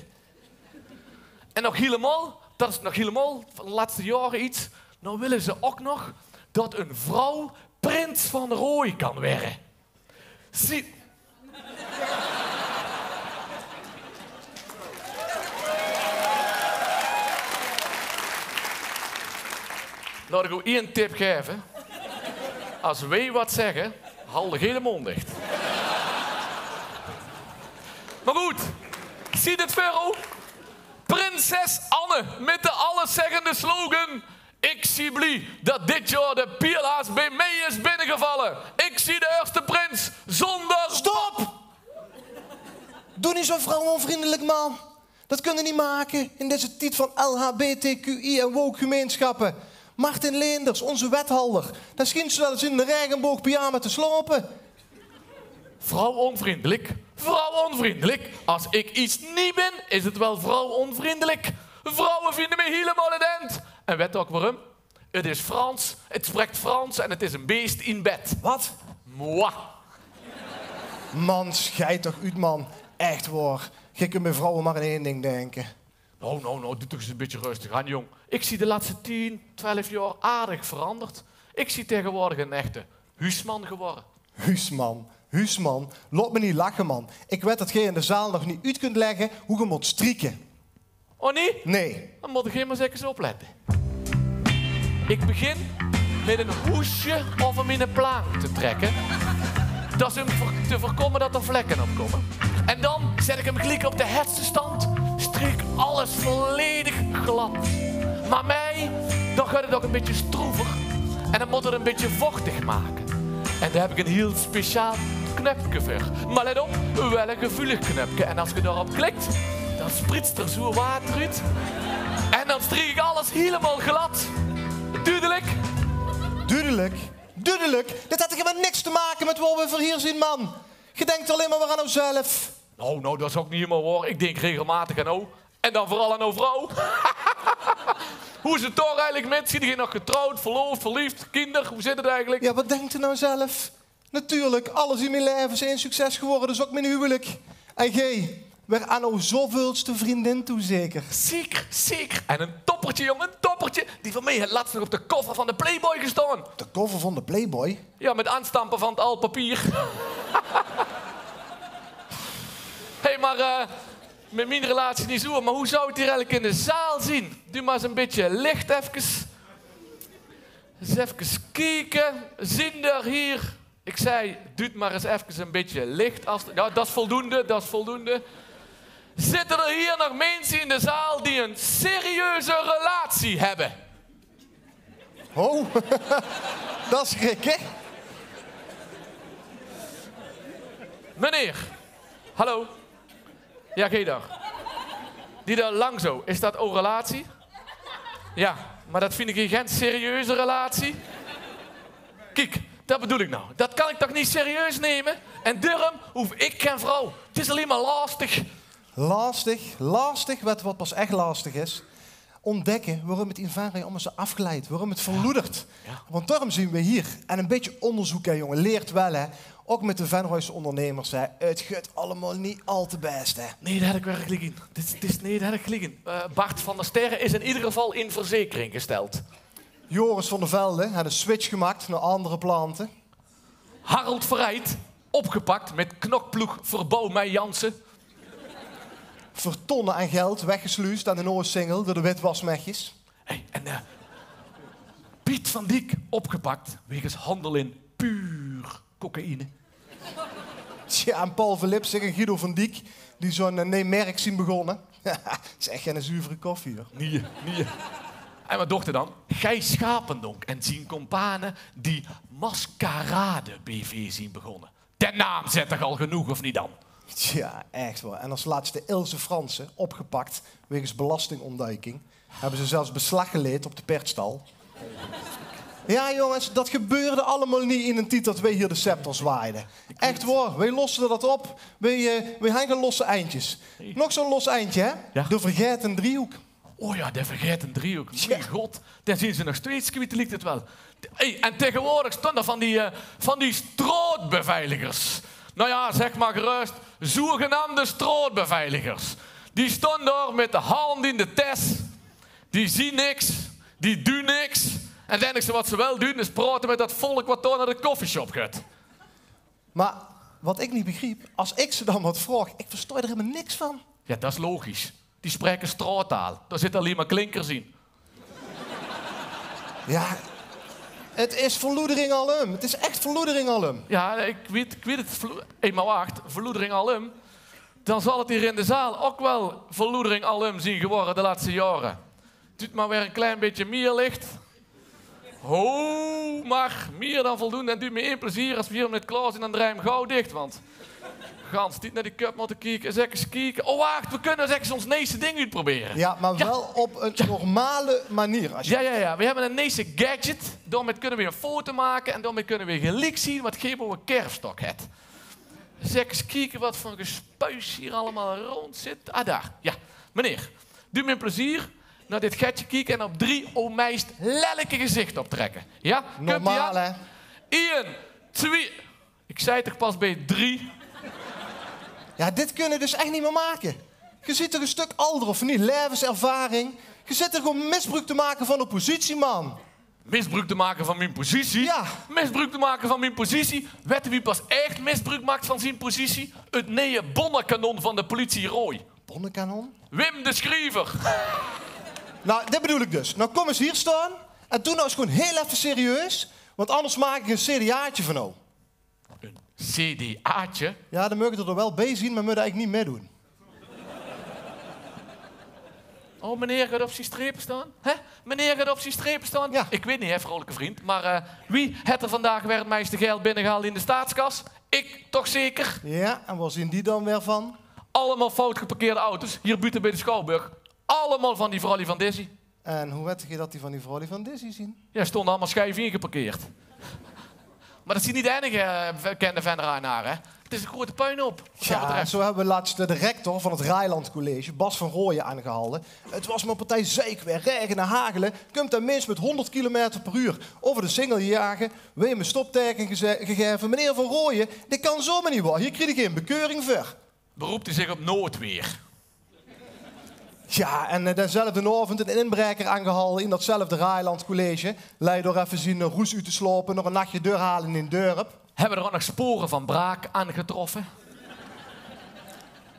En nog hielemaol, dat is nog hielemaol van de lètste jaore iets, noe wille ze ok nog dat 'n vrouw prins van Rooj kan waere. Zie- Laot ik ow ien tip gaeve. Es weej wat zegge, hald geej de mond dicht. Mer good, ziet 't veur ow? Prinses Anne mit de alleszeggende slogan: ik zie blie dat dit jaor de Pila's beej meej is binnegevalle. Ik zie de eerste prins zonder... Stop! Doe neet zo vrouwonvriendelik, man. Dat kunde neet make in deze tied van L H B T Q I en woke gemeenschappe. Martin Leenders, onze wethalder, dae schient zoe wel ins in de raegeboogpyjama te slaope. Vrouwonvriendelik, vrouwonvriendelik. Es ik iets neet bin, is 't wel vrouwonvriendelik. Vrouwe vinde mich hielemaol 't end. En wet ok waorum? 't Is Frans, 't sprekt Frans en 't is 'n beest in bed. Wat? Moi. Man, scheid toch oet, man. Ech waor. Geej kunt bie vrouwe mer aan ein ding dinke. Noe, noe, noe, doe toch ins 'n bietje rustig aan, jong. Ik zie de lètste tien, twelf jaor aardig veranderd. Ik zie taegewoordig 'n echte huusman gewaore. Huusman, huusman. Laot mich neet lache, man. Ik wet dat geej in de zaal nog neet oet kunt legge hoe geej mót strieke. O nae? Nae. Dan mót geej mer ins ins oplette. Ik begin mit 'n hoesje euver miene plaank te trekke. Dat is um veur-, te veurkomme dat d'r vlekke op kómme. En dan zet ik 'm geliek op de hetste stand. Streek alles volledig glad. Mer mei Dan geit 't ouch e bietje stroever. En dan mót 't e bietje vochtig make. En dao höb ich e hiel speciaal knöpke veur. Mer let op, waal e gevuulig knöpke. En es ge dao-op klikt, dan spritst d'r zoe water oet. En dan striek ich alles hielemaol glad. Dudelik? Dudelik? Dudelik? Dit haet toch hielemaol niks te make mit wo v'r veur hie zeen, man. Ge dink allein mer aan ow zelf. Nou, nou, dat is ouch neet hielemaol waor. Ich dink regelmaotig aan ow. En dan veural aan ow vrouw. Wie is 't dao eigelik mit? Zeet geer nog getrouwd, verloofd, verleefd, kinder? Wie zit 't eigelik? Jao, wat dink geer nou zelf? Natuurlik, alles in mien laeve is ein succes gewore, dus ouch mien huwelik. En geer, weer aan ow zoveulste vriendin toe zeker? Zeker, zeker. En ein toppertje, jóng, ein toppertje. Die van mich haet lets nog op de cover van de Playboy gestaon. De cover van de Playboy? Jao, mit aanstampe van 't aal papier. Hé, mer, eh, mit mien relatie neet zoe, mer wie zou 't hie eigelik in de zaal zeen? Doot mer ins e bietje lich efkes. Ins efkes kieke. Zeen d'r hie, ich zag, doot mer ins efkes e bietje lich. Es, jao, dat is voldoende, dat is voldoende. Zitte d'r hie nog minse in de zaal die 'n serieuze relatie höbbe? Oh, dat is gek, hè? Meneer. Hallo. Jao, geer dao. Die dao langs ow. Is dat ow relatie? Jao, mer dat vinj ich gein serieuze relatie. Kiek, dat bedoel ich nou. Dat kan ich toch neet serieus numme? En daorum hoof ich gein vrouw. 't Is allein mer lastig. Lastig, lastig. Wet ge wat pas ech lastig is? Ontdekke waorum 't in Venray allemaol zoe aafgliedt, waorum 't verloedert. Jao. Want daorum zeen v'r hie. En e bietje óngerzeuk, hè, jóng, leert waal, hè. Ouch mit de Venrayse óngernemers, hè. 't Geit allemaol neet al te bès, hè. Nae, dao höb ich waal geliek in. Dit is, dit is, nae, dao höb ich geliek in. Eh, Bart van der Sterre is in eder geval in verzekering gesteld. Joris van der Velde haet 'ne switch gemaak nao anger plante. Harold Verrijd, opgepakt mit knokploeg Verbouw Mei Jansen. Veur tonne aan geld weggesluusd aan de Noordsingel door de witwasmechjes. Hey, en, eh, Piet van Dijk, opgepakt wegens handel in puur cocaïne. Tja, en Paul Verlipsig en Guido van Dijk, die zoe'n, eh, nee merk zien begonne. Is ech gein zuvere koffie, huur. Nae, nae. En wat docht 'r dan? Gijs Schapendonk en zien kompane die Mascarade B V zien begonne. De naam zet toch al genoeg, of neet dan? Tja, ech waor. En es lètste Ilse Fransen, opgepakt wegens belastingontduiking. Höbbe ze zelfs beslag geleid op de pertstal. Jao, jónges, dat gebeurde allemaol neet in d'n tied dat weej hie de scepter zwaaide. Ech waor, weej loste dat op. Weej, eh, weej hange losse eindjes. Nog zoe'n los eindje, hè? Jao. De vergaete driehoek. O jao, de vergaete driehoek. Jao. Mien god, dao zien ze nog steeds kwiet, liekt 't waal. Hey, en taegewoordig staon d'r van die, eh, van die straotbeveiligers. Nou jao, zeg maar gerust, zogenaamde straotbeveiligers. Die staon dao mit de hand in de tes. Die zien niks, die doen niks. En 't einigste wat ze waal doen is praote mit dat volk wat dao nao de coffeeshop geit. Mer wat ik neet begriep, as ik ze dan wat vraog, ik verstaon d'r hielemaol niks van. Jao, dat is logisch. Die spraeke straottaal. Dao zitte allein mer klinkers in. Jao, 't is verloedering alom. 't Is ech verloedering alom. Jao, ik weit, ik weit 't. Verlo-, hé, mer wach, verloedering alom. Dan zal 't hie in de zaal ok waal verloedering alom zien gewore de lètste jaore. Doot mer weer e klein bietje mier licht. Ho, mer mier dan voldoende. En doot mich ein plezeer, as v'r hie mit klaor zien, dan drejje v'r 'm gauw dich, want gans tied nao die köp mótte kieke. Ins efkes kieke. O, wach, v'r kinne ins efkes ós neeste ding oetprobere. Jao, mer waal op ein normale manier, as je... Jao, jao, jao. V'r höbbe ein neeste gadget. Daomit kinne v'r ein foto make en daomit kinne v'r geliek zien wat geej bove ein kerfstok höbt. Ins efkes kieke wat veur gespuis hie allemaol rónd zit. Ah, dao. Jao, meneer. Doot mich ein plezeer. Nao dit getje kieke en op drie ow meist lelike gezicht optrèkke. Jao? Kump-ie aan? Normaal, hè? Ein, twie. Ik zag toch pas bie drie. Jao, dit kinne v'r dus ech neet mier make. Ge zeet toch ein stök alder, of neet? Laevenservaring. Ge zit d'r gewoon misbruuk te make van ow positie, man. Misbruuk te make van mien positie? Jao. Misbruuk te make van mien positie? Wèt geer wae pas ech misbruuk maak van zien positie? 't Neje bonnekanon van de politie Rooj. Bonnekanon? Wim de Schriever. Nou, dit bedoel ik dus. Nou, kom ins hie staon. En doot nou ins gewoon hiel effe serieus. Want anders maak ik ein C D A'tje van ow. Ein C D A'tje? Jao, dan meuge d'r waal bie zien, mer mótte eigelik neet mitdoen. Oh, meneer geit op zien strepe staon? Hè? Meneer geit op zien strepe staon? Ja. Ik weit neet, hè, vrouwelijke vriend, maar eh, wie het er vandaag weer het meiste geld binnengehaald in de staatskas? Ik toch zeker? Ja, en waar zien die dan weer van? Allemaal fout geparkeerde auto's, hier buiten bij de Schouwburg. Allemaal van die vrouwlie van Dizzy. En hoe wet ge dat die van die vrouwlie van Dizzy zien? Ja, stonden allemaal scheef ingeparkeerd. Maar dat zien niet de enige eh, bekende Venraanaren, hè? Het is een grote puinhoop, wat dat betreft. Zo hebben we laatst de rector van het Raailand College, Bas van Rooyen, aangehalde. Het was maar partij zeik weer, regen en hagelen. Kump een mins met honderd kilometer per uur over de singel jagen. We hem een stopteken geze- gegeven. Meneer van Rooyen, dit kan zomaar niet waar. Hier krijg je geen bekeuring voor. Beroept hij zich op noodweer. Ja, en eh, dezelfde avond een inbraker aangehalde in datzelfde Raailand College. Lei door even zien eh, roes uit te slopen, nog een nachtje doorhalen in het dorp. Hebben er ook nog sporen van braak aangetroffen?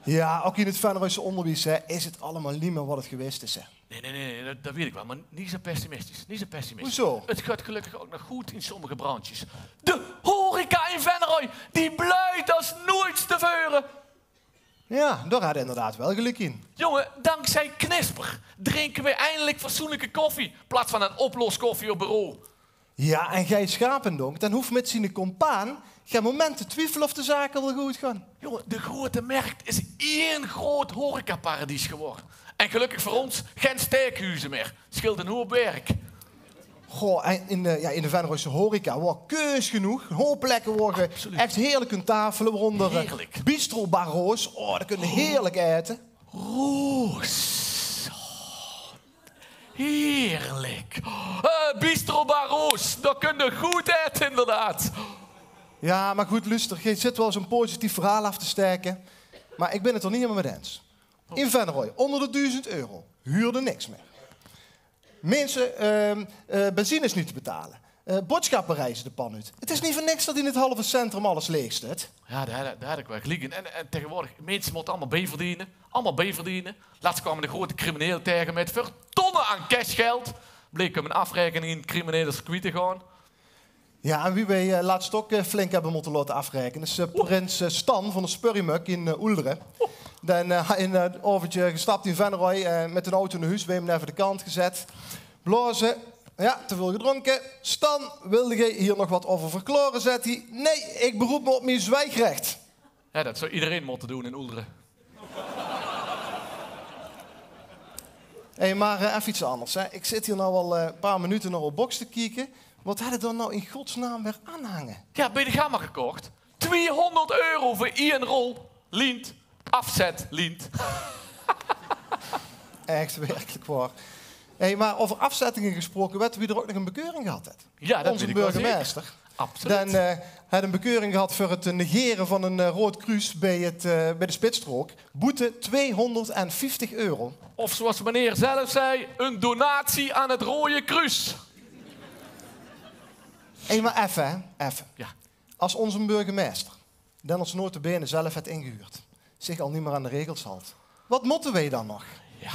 Ja, ook in het Venroyse onderwijs hè, is het allemaal niet meer wat het geweest is. Hè. Nee, nee, nee, nee, dat, dat weet ik wel, maar niet zo pessimistisch. Niet zo pessimistisch. Hoezo? Het gaat gelukkig ook nog goed in sommige branches. De horeca in Venroy, die bloeit als nooit tevoren. Ja, daar had hij inderdaad wel gelijk in. Jongen, dankzij Knisper drinken we eindelijk fatsoenlijke koffie, in plaats van een oploskoffie op bureau. Ja, en Gijs Schapendonk, dan hoeft met zijn compaan geen moment te twijfelen of de zaken wel goed gaan. Jongen, de Grote Merkt is één groot horecaparadies geworden. En gelukkig voor ons, geen steekhuizen meer. Scheelt een hoop werk. Goh, en in de, ja, in de Venroyse horeca, wow, keus genoeg. Een hoop plekken waar je echt heerlijk kunt tafelen, waaronder eh, Bistro Barro's. Oh, daar kun je heerlijk eten. Roos. Oh, heerlijk. Eh, Bistro Barro's, daar kun je goed eten, inderdaad. Ja, maar goed, luister, je zit wel eens een positief verhaal af te steken. Maar ik ben het er niet helemaal mee eens. In Venroy, onder de duizend euro, huurde niks meer. Mensen, ehm, eh, benzine is niet te betalen. Eh, boodschappen reizen de pan uit. Het is niet voor niks dat in het halve centrum alles leeg zit. Ja, daar, daar had ik wel gelijk in. En, en tegenwoordig, mensen moeten allemaal bijverdienen. Allemaal bijverdienen. Laatst kwamen de grote criminelen tegen met vertonnen aan cashgeld. Bleek hem een afrekening in het criminele circuit te gaan. Ja, en wie wij eh, laatst ook eh, flink hebben moeten laten afrekenen, is eh, prins eh, Stan van de Spurriemuk in eh, Oelderen. Den eh, in een oventje gestapt in Venroy, eh, met een auto naar huis, bij hem even de kant gezet. Blazen, ja, te veel gedronken. Stan, wilde jij hier nog wat over verklaren, zet hij. Nee, ik beroep me op mijn zwijgrecht. Ja, dat zou iedereen moeten doen in Oelderen. Hé, hey, maar eh, even iets anders. Hè. Ik zit hier nou al eh, een paar minuten naar op box te kijken. Wat hadden dan nou in godsnaam weer aanhangen? Ja, bij de Gamma gekocht. Tweehonderd euro voor één rol. Lient. Afzet, lient. Echt werkelijk waar. Hé, hey, maar over afzettingen gesproken, weten we er ook nog een bekeuring gehad? Ja, dat weet ik wel zeker. Onze burgemeester. Absoluut. Den eh, had een bekeuring gehad voor het eh, negeren van een eh, rood kruis bij, het, eh, bij de spitsstrook. Boete tweehonderdvijftig euro. Of zoals meneer zelf zei, een donatie aan het Rode Kruis. Hé, hey, maar even, hè, even. Ja. Als onze burgemeester, den ons nota bene zelf het ingehuurd, zich al niet meer aan de regels houdt, wat moeten wij dan nog? Ja.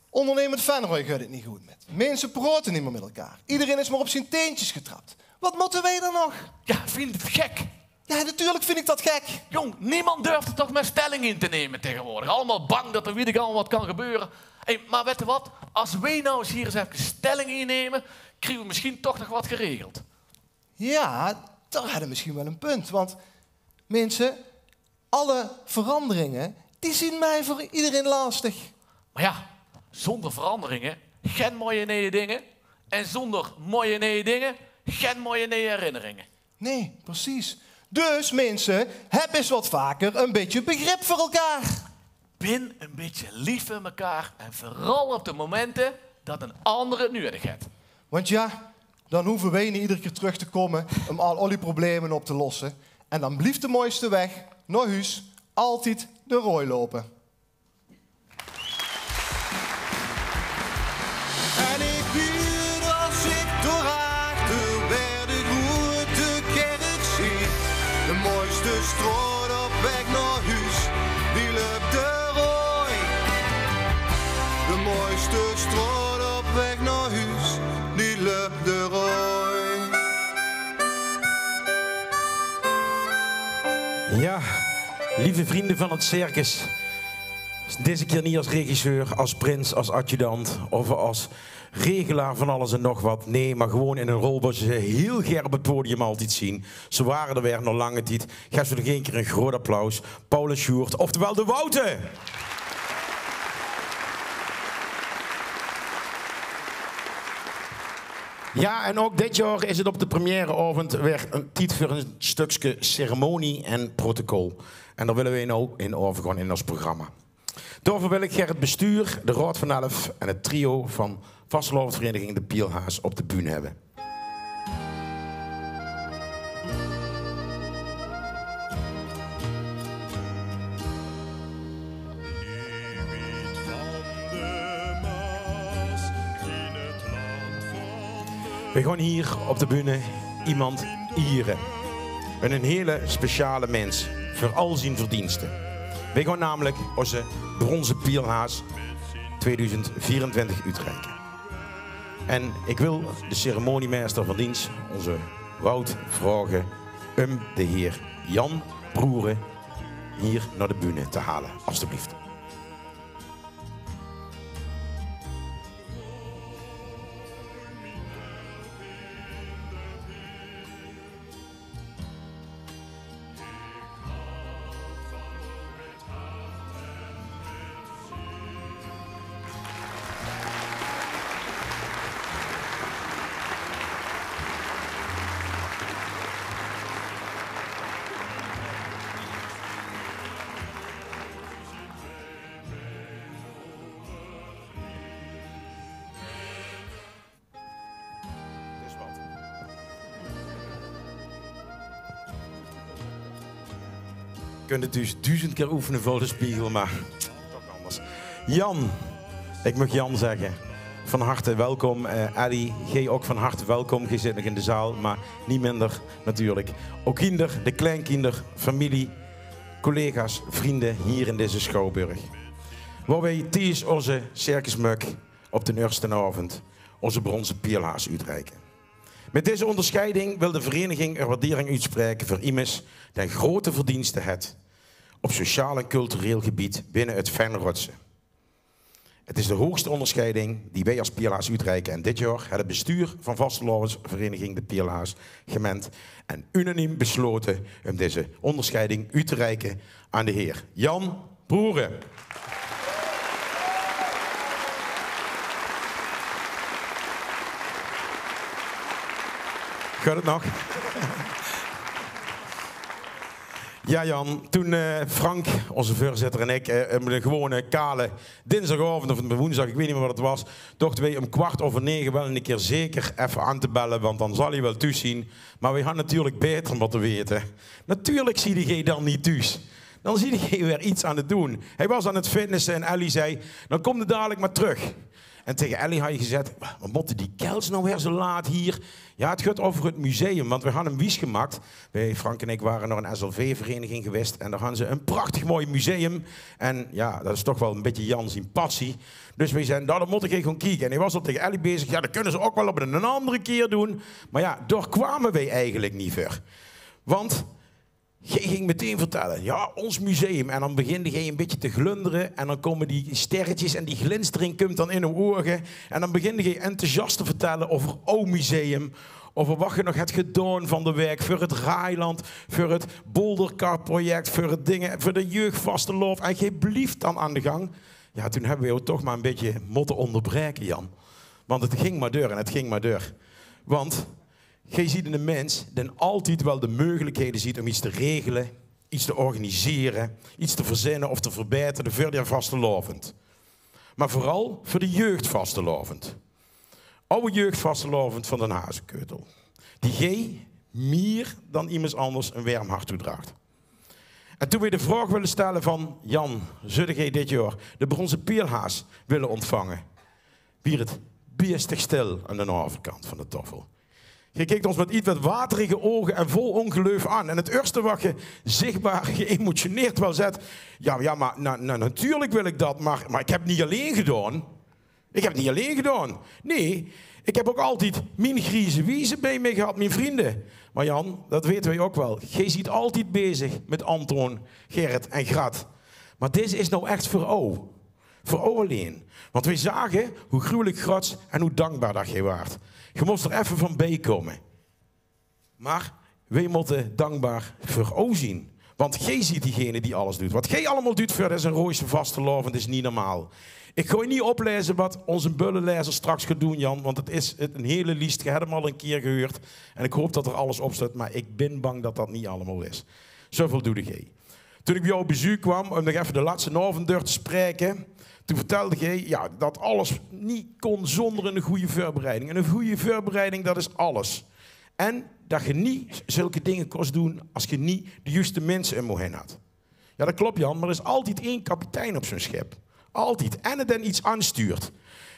Ondernemend Venroy gaat het niet goed met. Mensen praten niet meer met elkaar. Iedereen is maar op zijn teentjes getrapt. Wat moeten wij dan nog? Ja, vind het gek. Ja, natuurlijk vind ik dat gek. Jong, niemand durft er toch meer stelling in te nemen tegenwoordig. Allemaal bang dat er weet ik allemaal wat kan gebeuren. Hey, maar weet je wat? Als wij nou eens hier eens even stelling innemen, krijgen we misschien toch nog wat geregeld. Ja, daar hadden we misschien wel een punt. Want mensen, alle veranderingen, die zien mij voor iedereen lastig. Maar ja, zonder veranderingen geen mooie nieuwe dingen. En zonder mooie nieuwe dingen geen mooie nieuwe herinneringen. Nee, precies. Dus mensen, heb eens wat vaker een beetje begrip voor elkaar. Bin een beetje lief voor elkaar en vooral op de momenten dat een ander het nodig heeft. Want ja, dan hoeven wij niet iedere keer terug te komen om al, al die problemen op te lossen. En dan blijft de mooiste weg naar huis altijd de rooi lopen. En ik huur als ik door achter weer de grote kerk zie. De mooiste straat op weg naar huis, die loopt de rooi. De mooiste straat op weg naar huis, die loopt de rooi. Ja, lieve vrienden van het circus. Deze keer niet als regisseur, als prins, als adjudant of als regelaar van alles en nog wat. Nee, maar gewoon in een rol waar ze heel gaer op het podium altijd zien. Ze waren er weer nog lange tijd. Gaef ze nog een keer een groot applaus. Paul en Sjoerd, oftewel de Wouten. Ja, en ook dit jaar is het op de premièreavond weer een tijd voor een stukje ceremonie en protocol. En daar willen we nou in overgaan in ons programma. Daarvoor wil ik gaer het bestuur, de Raod van Elf en het trio van vastelaovesvereniging De Pielhaas op de bühne hebben. We gaan hier op de bühne iemand ieren. En een hele speciale mens, voor al zijn verdiensten. We gaan namelijk onze bronzen Pielhaas tweeduizend vierentwintig uitreiken. En ik wil de ceremoniemeister van dienst, onze Wout, vragen om de heer Jan Broeren hier naar de bühne te halen, alstublieft. Is wat. Kunt het dus duizend keer oefenen voor de spiegel, maar toch anders. Jan, ik mag Jan zeggen. Van harte welkom. Eh, Ellie, gij ook van harte welkom. Gij zit nog in de zaal, maar niet minder natuurlijk. Ook kinder, de kleinkinder, familie, collega's, vrienden hier in deze schouwburg. Waar wij Thijs, onze circusmuk, op de eerste avond onze bronzen Pielhaas uitreiken. Met deze onderscheiding wil de vereniging er waardering uitspreken voor iemes den grote verdiensten het op sociaal en cultureel gebied binnen het Venrotse. Het is de hoogste onderscheiding die wij als Pielhaas uitreiken en dit jaar het bestuur van vastelaovesvereniging De Pielhaas gemeend en unaniem besloten om deze onderscheiding uit te reiken aan de heer Jan Broeren. Gaat het nog? Ja, Jan, toen eh, Frank, onze voorzitter, en ik eh, op een gewone kale dinsdagavond of een woensdag, ik weet niet meer wat het was, dochten wij om kwart over negen wel een keer zeker even aan te bellen, want dan zal hij wel thuis zien. Maar wij hadden natuurlijk beter moeten weten. Natuurlijk ziet hij dan niet thuis. Dan ziet hij weer iets aan het doen. Hij was aan het fitnessen en Ellie zei: "Dan kom je dadelijk maar terug." En tegen Ellie had je gezegd: "Wat moeten die kels nou weer zo laat hier?" Ja, het gaat over het museum, want we hadden hem wies gemaakt. Wij, Frank en ik, waren naar een S L V-vereniging geweest en daar hadden ze een prachtig mooi museum. En ja, dat is toch wel een beetje Jan zijn passie. Dus wij zeiden: "Nou, dan moet ik even gaan kijken." En hij was al tegen Ellie bezig: "Ja, dat kunnen ze ook wel op een andere keer doen." Maar ja, daar kwamen wij eigenlijk niet voor. Want Gij ging meteen vertellen: "Ja, ons museum." En dan beginde gij een beetje te glunderen. En dan komen die sterretjes en die glinstering komt dan in uw ogen. En dan beginde gij enthousiast te vertellen over uw museum. Over wat ge nog hebt gedaan van de week voor het Raailand, voor het Bouldercar-project, voor het dingen, voor de jeugdvastelaovend. En gij blieft dan aan de gang. Ja, toen hebben we u toch maar een beetje moeten onderbreken, Jan. Want het ging maar door en het ging maar door. Want Gij ziet een mens die altijd wel de mogelijkheden ziet om iets te regelen, iets te organiseren, iets te verzinnen of te verbeteren voor de vastelaovend. Maar vooral voor de jeugdvastelaovend. Oude jeugdvastelaovend van Den Hazekeutel. Die gij meer dan iemand anders een werm hart toedraagt. En toen wij de vraag willen stellen van: "Jan, zullen gij dit jaar de bronzen pielhaas willen ontvangen?" Wier het biestig stil aan de overkant van de tafel. Gij keek ons met iets wat waterige ogen en vol ongeloof aan. En het eerste wat ge zichtbaar geëmotioneerd wel zet: "Ja, ja, maar na, na, natuurlijk wil ik dat, maar, maar ik heb het niet alleen gedaan. Ik heb het niet alleen gedaan. Nee, ik heb ook altijd mijn grijze wiezen bij mij gehad, mijn vrienden." Maar Jan, dat weten wij ook wel. Gij ziet altijd bezig met Anton, Gerrit en Grat. Mer dit is now ech veur ow. Veur ow allein. Want weej zage hoe gruwelik gruuets en hoe dankbaar dat geej waart. Geej mós d'r effe van beej kómme. Mer weej mótte dankbaar veur ow zien. Want geej zeet diegene die alles doet. Wat geej allemaol doet veur deze Rooise vastelaovend is neet normaal. Ik gaon neet opleze wat ózze bullelezer straks gaot doen, Jan. Want het is 'n hele lies. Geej het 'm al 'ne kier gehuurd. En ik haop dat d'r alles op steit. Mer ik bin bang dat dat neet allemaol is. Zoväöl doede geej. Toen ik beej ow op bezeuk kwaam um nog effe de latste aovend door te spraeke, toen vertelde geej, jao, dat alles neet kós zónder 'n gooj veurbereiding. En 'n gooj veurbereiding, dat is alles. En dat geej neet zulke dinger kós doen as geej neet de juuste minse um ow haer had. Jao, dat klop, Jan, mer d'r is altied ein kapitein op zoe'n sjip. Altied. En dae dan iets aanstuurt.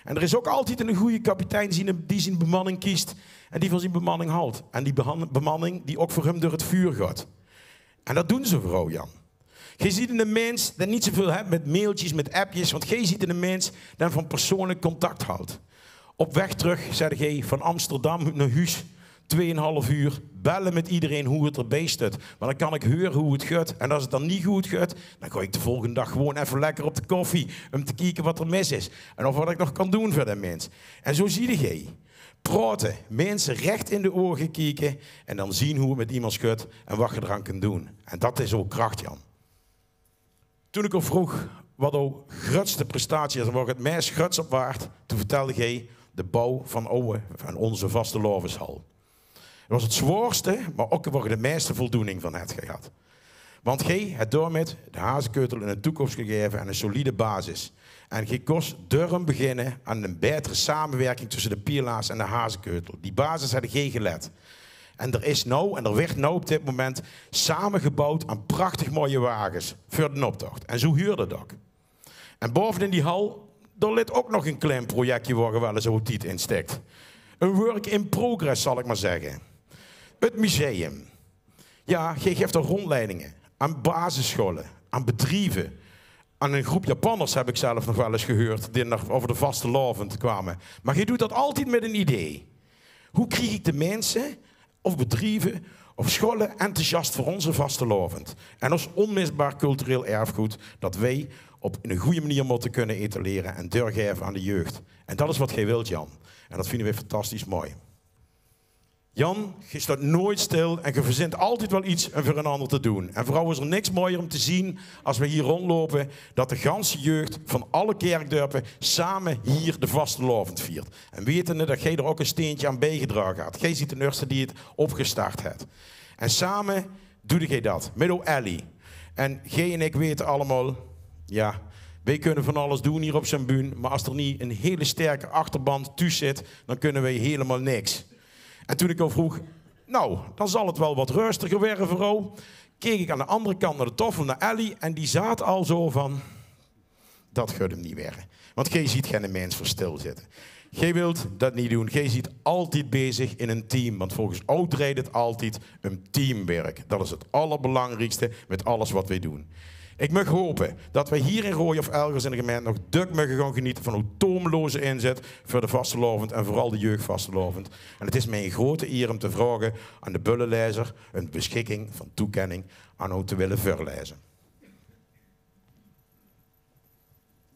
En d'r is ouk altied 'ne goje kapitein die zien, die zien bemanning kiest en die van zien bemanning halt. En die behan-, bemanning die ouk veur häöm door het vuur gaot. En dat doen ze veur ow, Jan. Geej zeet 'ne mins dae neet zoväöl het mit mailtjes, mit appjes, want geej zeet 'ne mins dae van persoonlik contact halt. Op weg trök, zag geej, van Amsterdam nao hoes, twieënhalf uur, belle mit iederein hoe het d'rbie steit. Want dan kan ik heure hoe het geit. En as het dan neet good geit, dan gaon ik de volgende daag gewoen effe lekker op de koffie um te kieke wat d'r mis is. En of wat ik nog kan doen veur dae mins. En zoe zeet geej. Praote, minse rech in de ouge kieke en dan zien hoe het mit iemes geit en wat geej d'raan kint doen. En dat is ow krach, Jan. Toen ik ow vroog wat ow gruuetste prestatie is en wao geej het meis gruuets op waart, toen vertelde geej de bouw van ow, van ózze vastelaoveshal. Het waas het zwaorste, mer ouk wao geej de meiste voldoening van het gehad. Want geej het daomit de Hazekeutel 'n toekóms gegaeve en 'n solide basis. En geej kós daorum beginne aan 'n baetere samewerking tösse de Pielaars en de Hazekeutel. Die basis het geej gelet. En d'r is now, en d'r wuurt now op dit moment samegebouwd aan prachtig mooie wages veur d'n optocht. En zoe huurt het ouk. En baove in die hal, dao lit ouk nog 'n klein projectje wao geej waal ens ow tied in stekt. 'n Work in progress, zal ik mer zegge. Het museum. Jao, geej gaeft dao rondleidinge aan basisschoole, aan bedrieve, aan 'n groep Japanners, heb ik zelf nog waal ens gehuurd, die nog euver de vastelaovend kwame. Mer geej doet dat altied mit 'n idee. Hoe krieg ik de minse of bedrieve of schoole enthousiast veur ózze vastelaovend en ós onmisbaar cultureel erfgood dat weej op 'n goje manier mótte kinne etalere en doorgaeve aan de jeugd. En dat is wat geej wilt, Jan. En dat vinde weej fantastisch mooi. Jan, geej steit noeit stil en geej verzint altied waal iets um veur 'n ander te doen. En veural is d'r niks mooier um te zien as weej hier rondloupe, dat de ganse jeugd van alle kerkdörpe same hier de vastelaovend viert. En wetende dat geej d'r ouk 'n steentje aan biegedrage had. Geej zeet d'n ierste die het opgestart het. En same doede geej dat, mit ow Ellie. En geej en ik wete allemaol, jao, weej kinne van alles doen hier op zoe'n bühne, mer as d'r neet 'n hele sterke achterband tusse zit, dan kinne weej hielemaol niks. En toen ik ow vroog, now, dan zal het waal wat rustiger waere veur ow, keek ik aan de andere kant nao de taofel nao Ellie en die zaat al zoe van: dat geit 'm neet waere. Want geej zeet geine mins veur stilzitte. Geej wilt dat neet doen. Geej zeet altied bezig in 'n team. Want volges ow dreit het altied um teamwerk. Dat is het allerbelangriekste mit alles wat weej doen. Ik maag hope dat weej hier in Rooje of elders in de gemeinte nog dök moge gaon geniete van ow toomloze inzet veur de vastelaovend en veural de jeugdvastelaovend. En het is mich 'n groete ier um te vraoge aan de bullelezer 'n beschikking van toekenning aan ow te wille veurleze.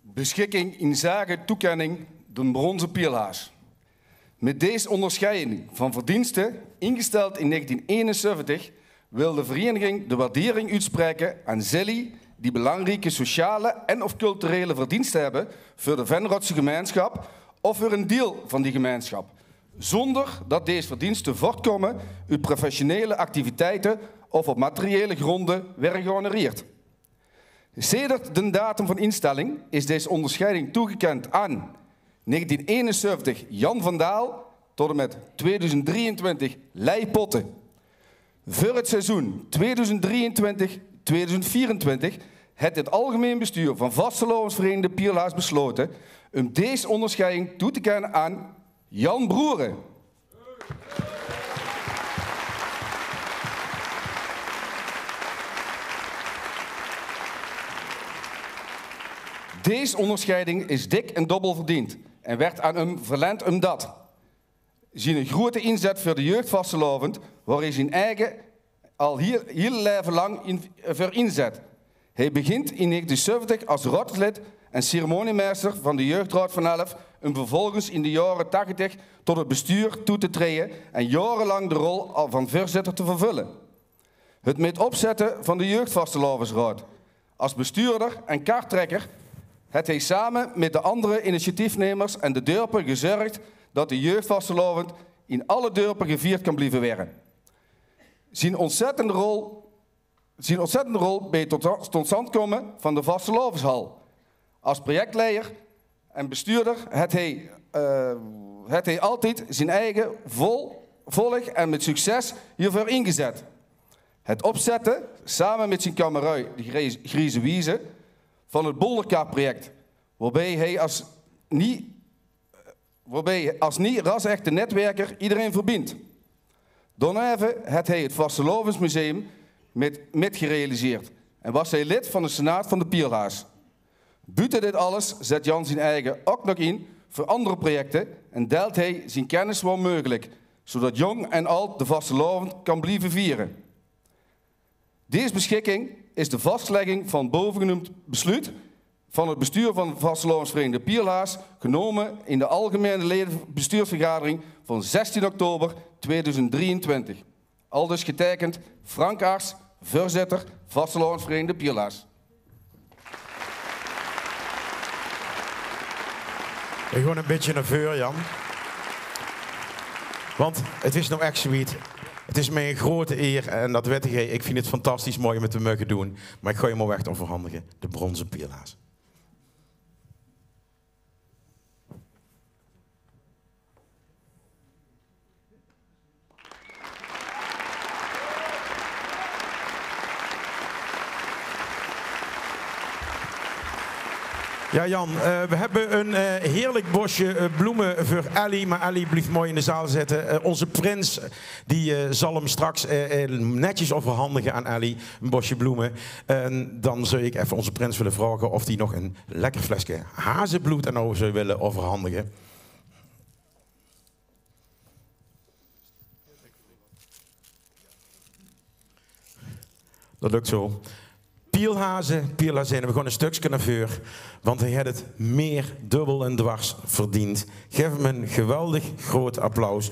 Beschikking inzage toekenning d'n Bronze Pielaars. Mit dees óngersjeiding van verdienste, ingesteld in negentien eenenzeventig, wil de vereiniging de waardering oetspraeke aan zillie die belangrieke sociale en of culturele verdienste hebbe veur de Venrotse gemeinsjap of veur 'n deil van die gemeinsjap, zónger dat dees verdienste voortkómme oet professionele activiteite of op materiële grónde waere gehonoreerd. Sedert d'n datum van instelling is dees óngersjeiding toegekend aan negentien eenenzeventig Jan van Daal tot en mit tweeduizend drieëntwintig Lei Potten. Veur het seizoen tweeduizend drieëntwintig, tweeduizend vierentwintig het het Algemeen Bestuur van Vastelaovesvereiniging de Pielaars beslaote um dees óngersjeiding toe te kenne aan Jan Broeren. Dees óngersjeiding is dik en dobbel verdiend en werd aan um verlend umdat ziene groete inzet veur de jeugdvastelaovend, wao hae zien eige al hiel, hiel laeve lang in, veur inzet. Hae begint in negentien zeventig es raodslid en ceremoniemeister van de jeugdraod van Elf, um vervolgens in de jaore tachtig tot het bestuur toe te traeje en jaorelang de rol al van veurzitter te vervulle. Het mit opzette van de jeugdvastelaovesraod. Es bestuurder en kartrekker het hae same mit de andere initiatiefnemers en de dörper gezörg tot de jeugdvastelaovend in alle dörper gevierd kan blieve waere. Zien ontzettende rol, zien ontzettende rol bie het tot, tot stand kómme van de vastelaoveshal. Es projectleier en bestuurder het hae, eh, het hae altied zien eige vol, volg en mit succes hieveur ingezet. Het opzette, same mit zien kamerui, de Grie-, Grieze Wieze, van het Bouldercar-project, waobie hae es nie, waobie hae es nie ras-echte netwerker iederein verbint. Daoneve het hae het Vastelaovesmuseum mit, mit gerealiseerd en waas hae lid van de senaat van de Pielhaas. Boete dit alles zet Jan zien eige ok nog in veur andere projecte en deilt hae zien kennis woa meugelik, zodat jóng en ald de vastelaovend kan blieve viere. Dees beschikking is de vastlegging van bovengenoemd besluut van het bestuur van Vastelaovesvereniging de Pielhaas, genome in de algemeine ledebestuursvergadering van zestien oktober tweeduizend drieëntwintig. Aldus geteikend Frank Arts, veurzitter, Vastelaovesvereniging de Pielhaas. Veer gaon e bietje nao veur, Jan. Want het is noe ech zoewied. Het is mich ein groete eer en det wèt geer. Ik vinj het fantastisch mooi um het te moge doon. Mer ik gaon 'm ouch ech euverhandige. De bronze Pielhaas. Ja, Jan, eh, we hebbe ein, eh, heerlik bosje, eh, bloeme veur Ellie. Mer Ellie blief mooi in de zaal zitte. Eh, ózze prins, die, eh, zal 'm straks, eh, eh, netjes euverhandige aan Ellie. Ein bosje bloeme. En dan zou ik effe ózze prins wille vraoge of die nog ein lekker fleske hazeblood aan ow zou wille euverhandige. Det lukt zo. Pielhaze, Pielhazinne, we gaon ein stökske nao veur, want hae het het mier dubbel en dwars verdeend. Gaef 'm ein geweldig groot applaus.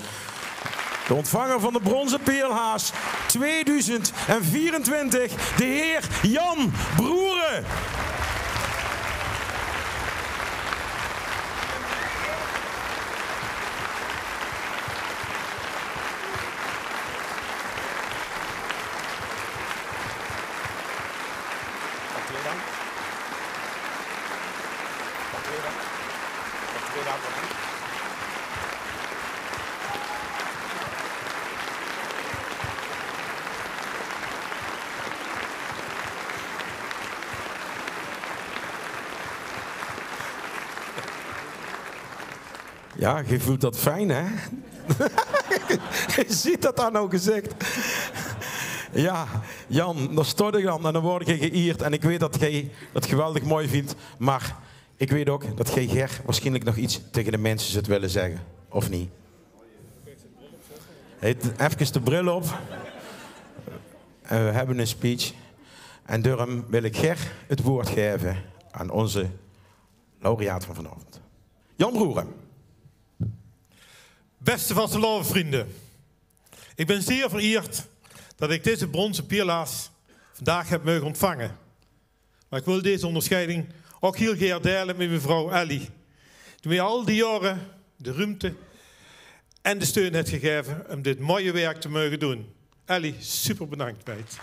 De ontvanger van de bronze Pielhaas tweeduizend vierentwintig, de heer Jan Broeren. Ja, geer veult det fijn, hè? Geer zeet det aan ow gezich. Ja, Jan, dao steit geer dan en dan wuuert geer geëerd. En ik weit det geer det geweldig mooi vindj, mer ik weit ouk det geer gaer waarsjienlik nog get taenge de minse zult wille zegge, of neet? Hae het efkes de bril op. En we hebbe ein speech. En daorum wil ik gaer het waord gaeve aan ózze laureaat van vanaovend. Jan Broeren. Beste vastelaovesvrunj, ik bin zeer vereerd det ik deze bronze Pielhaas vandaag heb moge ontvange. Mer ik wil deze óngersjeiding ouk hiel gaer deile mit mien vrouw Ellie, die mich al die jaore de ruumte en de steun het gegaeve um dit mooie werk te moge doon. Ellie, super bedank, meid.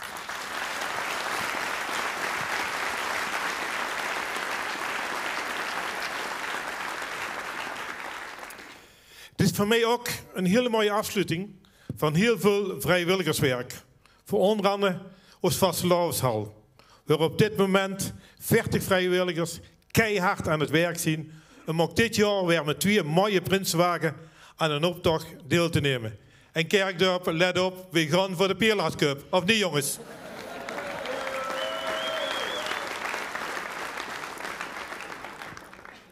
Dit is veur mich ouk ein hiel mooie aafsloeting van hiel veul vriewilligerswerk. Veur ónger angere ós vastelaoveshal, wao op dit moment veertig vriewilligers keihard aan het werk zien um ouk dit jaor weer mit twieë mooie prinsewage aan ein optoch deil te numme. En Kerkdörp, let op, we gaon veur de Pielhaas Cup. Of neet, jónges?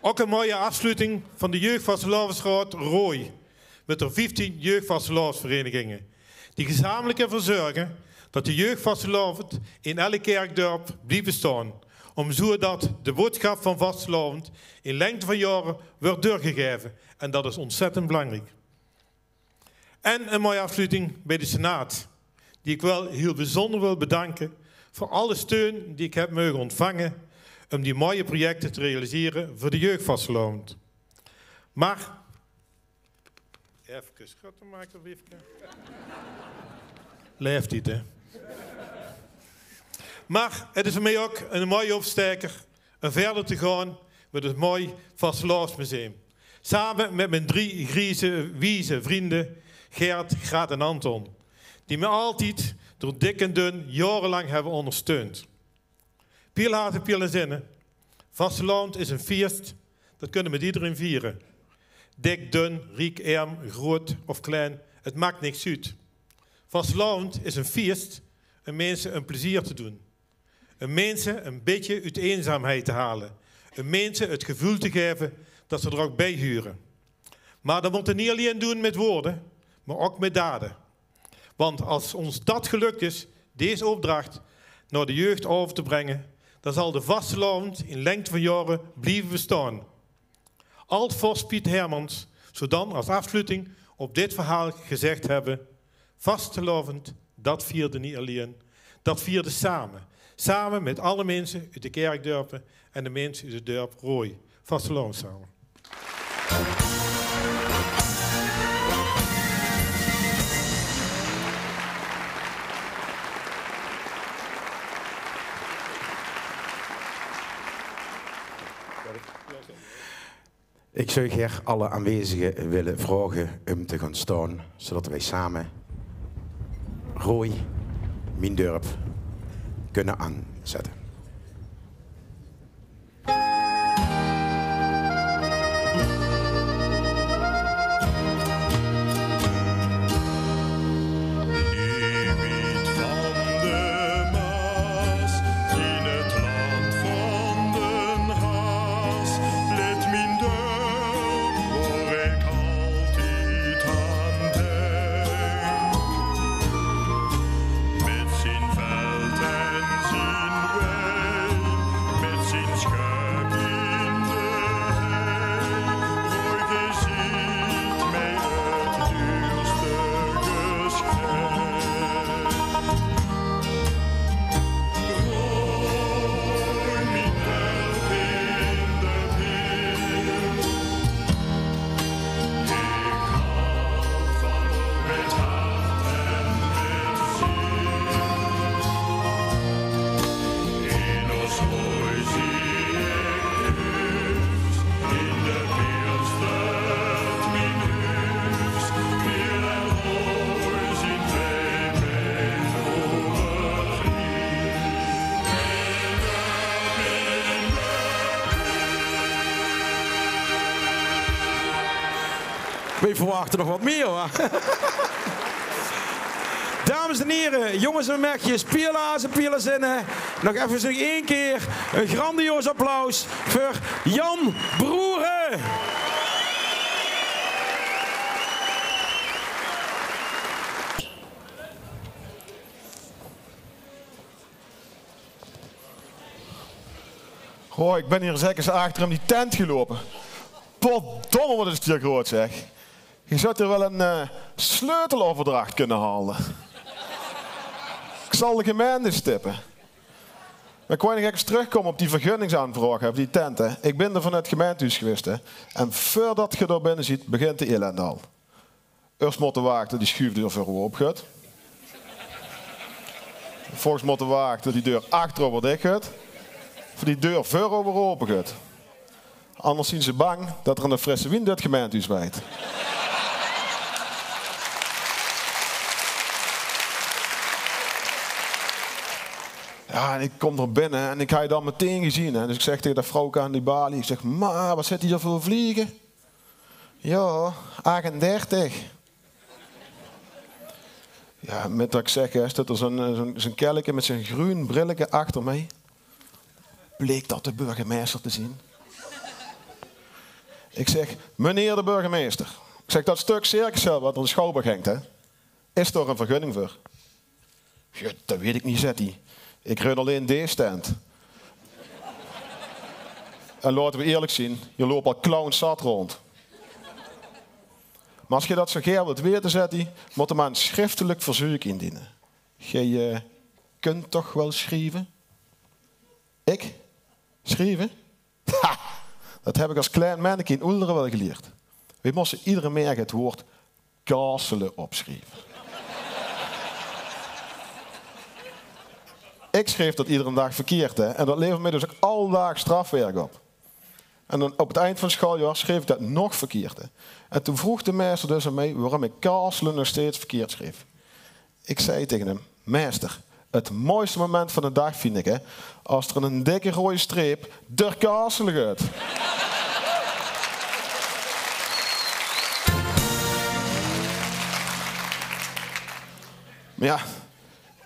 Ouk ein mooie aafsloeting van de Jeugdvastelaovesraod Rooj mit de vieftien jeugdvastelaovesvereniginge, die gezamelik erveur zörge Dat de jeugvastelaovend in eder kerkdörp blieve staon, um zoeëdat de boodschap van vastelaovend in lengte van jaore wuuert doorgegaeve. En dat is ontzettend belangriek. En een mooie afsluiting bij de Senaat, die ik wel heel bijzonder wil bedanken voor alle steun die ik heb mogen ontvangen om die mooie projecten te realiseren voor de jeugvastelaovend. Maar Efkes groter make, Wiefke. Leeftied, hè? Maar het is voor mij ook een mooie opsteker om verder te gaan met het mooi vastelaovesmuseum. Samen met mijn drie grieze, wieze vrienden, Gert, Graat en Anton, die mij altijd door dik en dun jarenlang hebben ondersteund. Pielhaze, Pielezinne, vastelaovend is een feest, dat kunnen we met iedereen vieren. Dik, dun, riek, erm, groot of klein, het maakt niks uit. Vastelaovend is een feest om mensen een plezier te doen. Om mensen een beetje uit eenzaamheid te halen. Om mensen het gevoel te geven dat ze er ook bij huren. Maar dat moeten we niet alleen doen met woorden, maar ook met daden. Want als ons dat gelukt is, deze opdracht naar de jeugd over te brengen, dan zal de vastelaovend in lengte van jaren blijven bestaan. Aldvors Piet Hermans zou dan als afsluiting op dit verhaal gezegd hebben: vastelaovend, dat vierde niet alleen, dat vierde samen. Samen met alle mensen uit de kerkdörpen en de mensen uit het dorp Rooi. Vastelaovend samen. Ik zou graag alle aanwezigen willen vragen om te gaan staan, zodat wij samen Rooi, mien dörp kunnen aanzetten. Newiet van de Maas, in het land van den Haas, ligt mien dörp, waar ik altijd aan denk. Met zien veld en zien wei, met zien schuip in de hei, Rooi geziet mij het duurste geschenk. Rooi, mien held in de pil. Ik hou van uch met hart en met ziel. In os Rooi zie ik huus, in de Pielstad mien huus. Piel en Rooi zien twee mien overvlieg. Wij verwachten nog wat meer, hoor. Dames en heren, jongens en meisjes, Pielaars en Pielazinne, nog even nog één keer een grandioos applaus voor Jan Broeren. Goh, ik ben hier zeker achter in die tent gelopen. Potdomme, wat is het hier groot, zeg. Je zou hier wel een eh, sleuteloverdracht kunnen halen. Ik zal de gemeente stippen. Maar ik wou nog even terugkomen op die vergunningsaanvraag, hè, voor die tent, hè. Ik ben er vanuit het gemeentehuis geweest, hè. En voordat je daar binnen zit, begint de ellende al. Eerst moeten wachten tot die schuifdeur veurover open gaat. Vervolgens moeten wachten tot die deur achterover dicht gaat. Voor die deur veurover open gaat. Anders zien ze bang dat er een frisse wind door het gemeentehuis waait. Ja, en ik kom er binnen en ik had je dan meteen gezien, hè. Dus ik zeg tegen dat vrouwke aan die balie, ik zeg: "Ma, wat zit hier voor vliegen?" "Ja, achtendertig." Ja, met dat ik zeg, hè, stond er zo'n zo'n zo'n kelleke met zo'n groen brilleke achter mij. Bleek dat de burgemeester te zien. Ik zeg: "Meneer de burgemeester." Ik zeg: "Dat stuk circuscel wat er in de schouwburg hangt, hè, is daar een vergunning voor?" "Jao, dat weit ik neet," zaet ie. "Ik run allein dees tent. En laote we eerlik zien, hie loupe al clowns zat rond. Maar as geej dat zo gaer wilt weite," zaet ie, "motte maar een schriftelik verzeuk indiene. Geej, eh, kunt toch wel schrieve?" Ik? Schrieve? Ha! Dat heb ik as klein menneke in Oeldere wel gelierd. We moste iedere merge het woord kaassele opschrieve. Ik schreef dat iedere daag verkeerd, hè. En dat leverde mij dus ook aldaag strafwerk op. En dan op het eind van het schooljaar schreef ik dat nog verkeerd, hè. En toen vroeg de meester dus aan mij waarom ik kaassele nog steeds verkeerd schreef. Ik zei tegen hem: "Meester, het mooiste moment van de dag vind ik, hè, als er een dikke rode streep door kaassele gaat." Maar ja,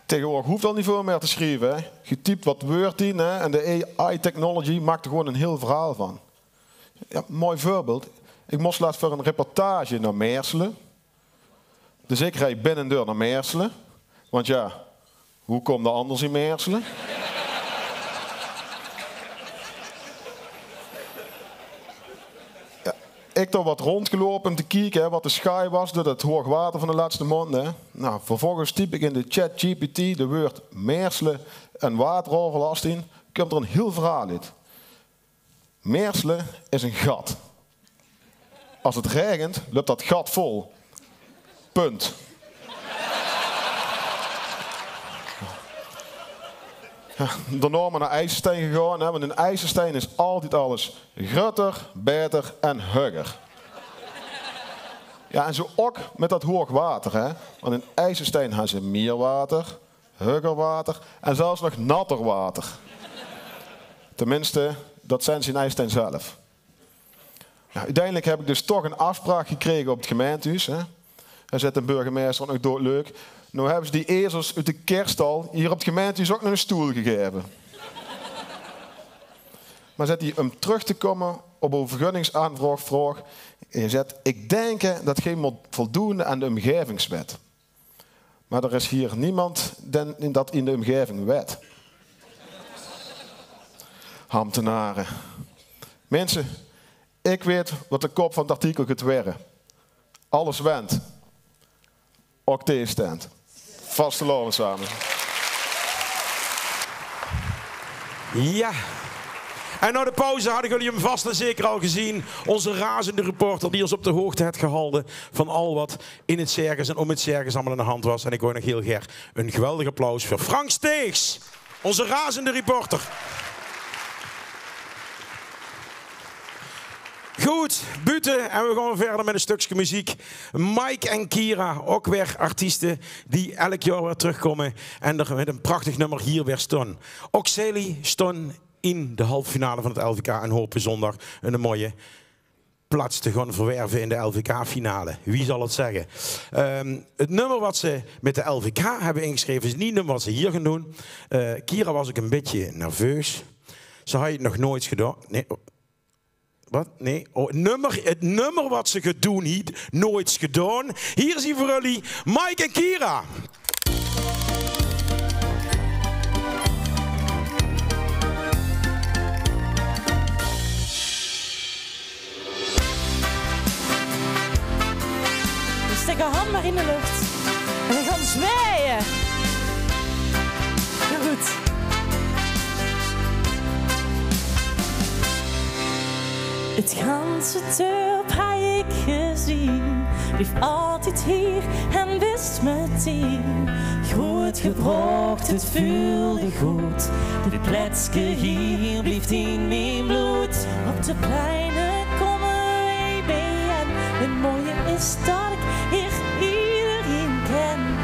tegenwoordig hoeft al niet veel meer te schrijven, hè. Je typt wat woord in, hè, en de A I-technology maakt er gewoon een heel verhaal van. Ja, mooi voorbeeld. Ik moest laatst voor een reportage naar Meersele. Dus ik reed binnendeur naar Meersele. Want ja, hoe kom je anders in Meersele? Ja, ik toch wat rondgelopen om te kijken, hè, wat de schaai was door het hoogwater van de laatste maanden, hè. Nou, vervolgens typ ik in de ChatGPT de woord Meersele en wateroverlast in. Komt er een heel verhaal uit. Meersele is een gat. Als het regent, loopt dat gat vol. Punt. Ja, daarna maar naar IJsselstein gegaan, hè, want in IJsselstein is altijd alles groter, beter en hugger. Ja, en zo ook met dat hoogwater, hè. Want in IJsselstein hadden ze meer water, hugger water en zelfs nog natter water. Tenminste, dat zijn ze in IJsselstein zelf. Nou, uiteindelijk heb ik dus toch een afspraak gekregen op het gemeentehuis, hè. En zet de burgemeester ook nog doodleuk: "Nou hebben ze die ezels uit de kerststal hier op het gemeentehuis ook nog een stoel gegeven." Maar zet hij: "Om terug te komen op uw vergunningsaanvraag, vraag, en zet, ik denk, eh, dat geen moet voldoen aan de omgevingswet." Maar er is hier niemand den, dat in de omgeving wet. Ambtenaren. Mensen, ik weet wat de kop van het artikel gaat worden. Alles went. Ook deze tent. Vastelaovend same. Ja. En na de pauze hadden jullie hem vast en zeker al gezien. Onze razende reporter die ons op de hoogte heeft gehouden van al wat in het circus en om het circus allemaal aan de hand was. En ik wou nog heel graag een geweldig applaus voor Frank Steegs, onze razende reporter. Goed, buiten en we gaan weer verder met een stukje muziek. Mike en Kira, ook weer artiesten die elk jaar weer terugkomen en er met een prachtig nummer hier weer staan. Ook zij staan in de halve finale van het L V K en hopen zondag een mooie plaats te gaan verwerven in de L V K-finale. Wie zal het zeggen? Ehm, het nummer wat ze met de L V K hebben ingeschreven is niet het nummer wat ze hier gaan doen. Eh, Kira was ook een beetje nerveus. Ze had het nog nooit gedaan. Nee. Oh. Wat? Nee. Oh, het nummer, het nummer wat ze gaan doen hier, nooit gedaan. Hier zien voor jullie Mike en Kira. Steek de hand maar in de lucht. En we gaan zwaaien. Heel goed. Het ganse turp haaj ik gezien. Blief altijd hier en wist meteen. Groot gebracht, het vuulde goed. Dit pletske hier blieft in mijn bloed. Op de pleinen komen wij bijeen. Het mooie is dat ik hier iedereen ken.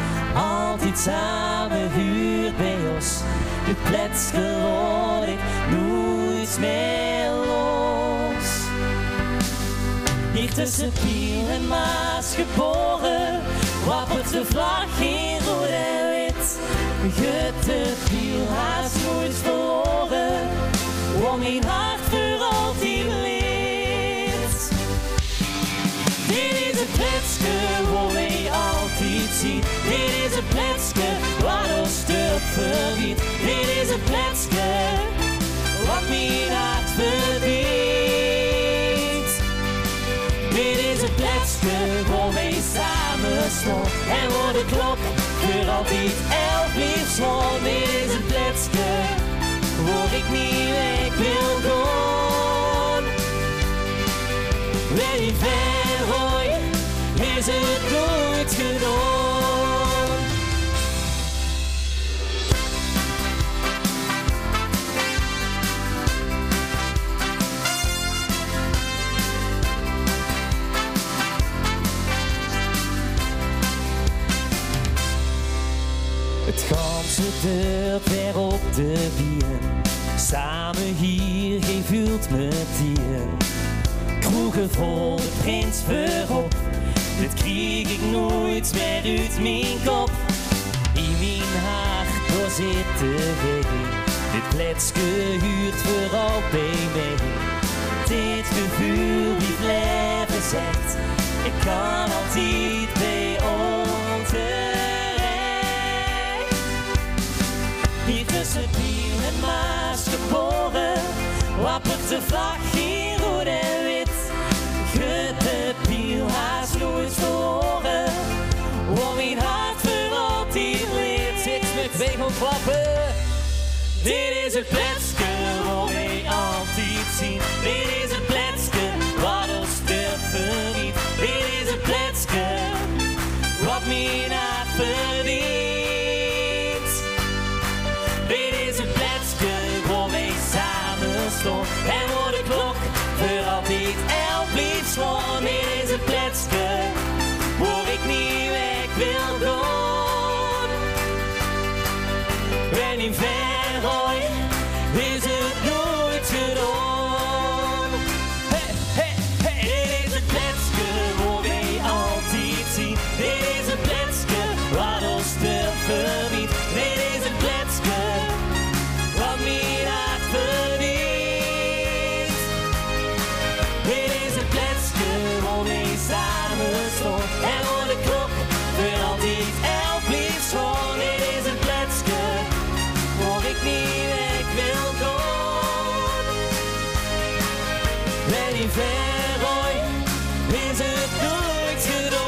Altijd samen huurt bij ons. Dit pletske laat ik nooit meer los. Hier tussen Piel en Maas geboren, wappert de vlag in rood en wit. Gete Piel haast nooit verloren, want mijn hart voor altijd leeft. Dit is het pletske waar wij altijd zien. Dit is het pletske waar ons En wo de klok veur altied elf blief slaon, dit is 't pletske wo ik nie weg wil gaon. Willy Verhooy is 't nooit gedaon. 't Ganse dörp weer op de bieën. Same hier, geej veult metein. Kroege vol, de prins veurop. Dit krieg ik nooit meer oet mien kop. In mien hart, dao zitte weej. Dit pletske huurt veur altied beej. Dit geveul blief laeve, zegt: ik kan altied beej óngerecht. Hier tösse Piel en Maas gebaore, wappert de vlag in roed en wit. Geut de piel haas nooit verlaore, wo mien hart veur altied lit. Zit mit, weej gaon klappe. Dit is 't pletske wo weej altied zien. Dit is 't pletske wat ós dörp verriet. Dit is 't pletske wat mien hart verdient. Dit is 't pletske wo weej same staon. En wo de klok veur altied elf blief slaon. Dit is 't pletske wo ik nie weg wil gaon. Willy Verhooy is 't nooit gedaon. Hey, hey, hey. Dit is 't pletske wo weej altied zien. Dit is 't pletske wat ós dörp verriet. Dit is 't pletske wat mien hart verdient. Dit is 't pletske wo weej same staon. En wo de klok veur altied elf blief slaon. Dit is 't pletske wo ik nie weg wil gaon. Willy Verhooy is 't nooit gedaon.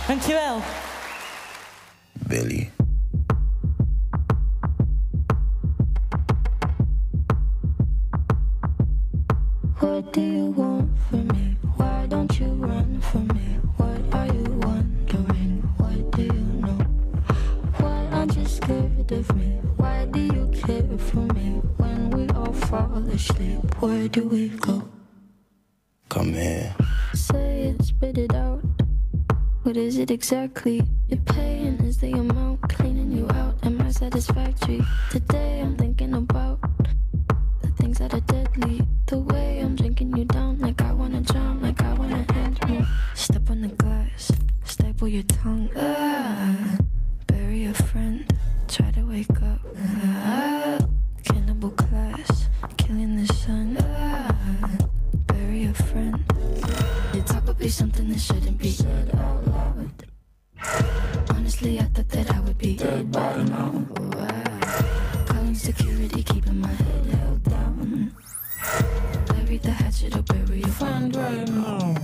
Dankjewel. Willy. What do you want from me? Why don't you run from me? What are you wondering? What do you know? Why aren't you scared of me? Why do you care for me? When we all fall asleep, where do we go? Come here. Say it, spit it out. What is it exactly you're paying? Is the amount cleaning you out? Am I satisfactory? Today I'm thinking about the things that are deadly. The way I'm drinking you down, like I wanna drown, like I wanna end me. Step on the glass, staple your tongue. Ah, bury a friend, try to wake up. Ah, cannibal class, killing the sun. Ah, bury a friend. It's probably something that shouldn't be said out loud. Honestly, I thought that I would be dead by now. Wow. Calling security, keeping my head held down. Bury the hatchet or bury your friend right now.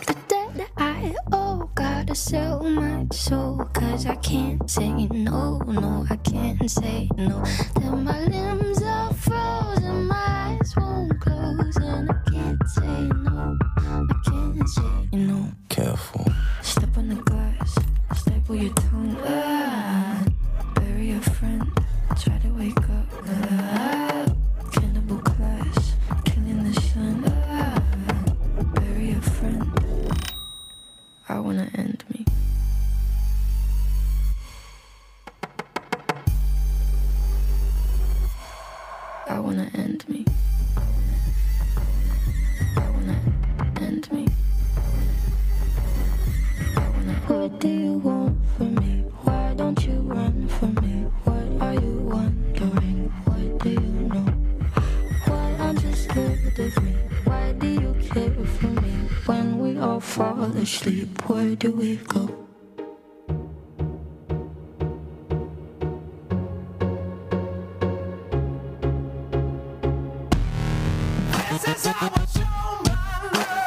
The debt I owe, gotta sell my soul, 'cause I can't say no, no, I can't say no. Till my limbs are frozen, my eyes won't close, and I can't say no, I can't say no. Careful. Step on the glass, staple your tongue. Ah, bury a friend, try to wake up. Ah, cannibal class, killing the sun. Ah, bury a friend. I wanna end me. I wanna end me. I wanna end me. I wanna. What do you want from me? Why don't you run from me? What are you wondering? What do you know? Why aren't you scared of me? Why do you care for me? When we all fall asleep, where do we go? This is how I show my love.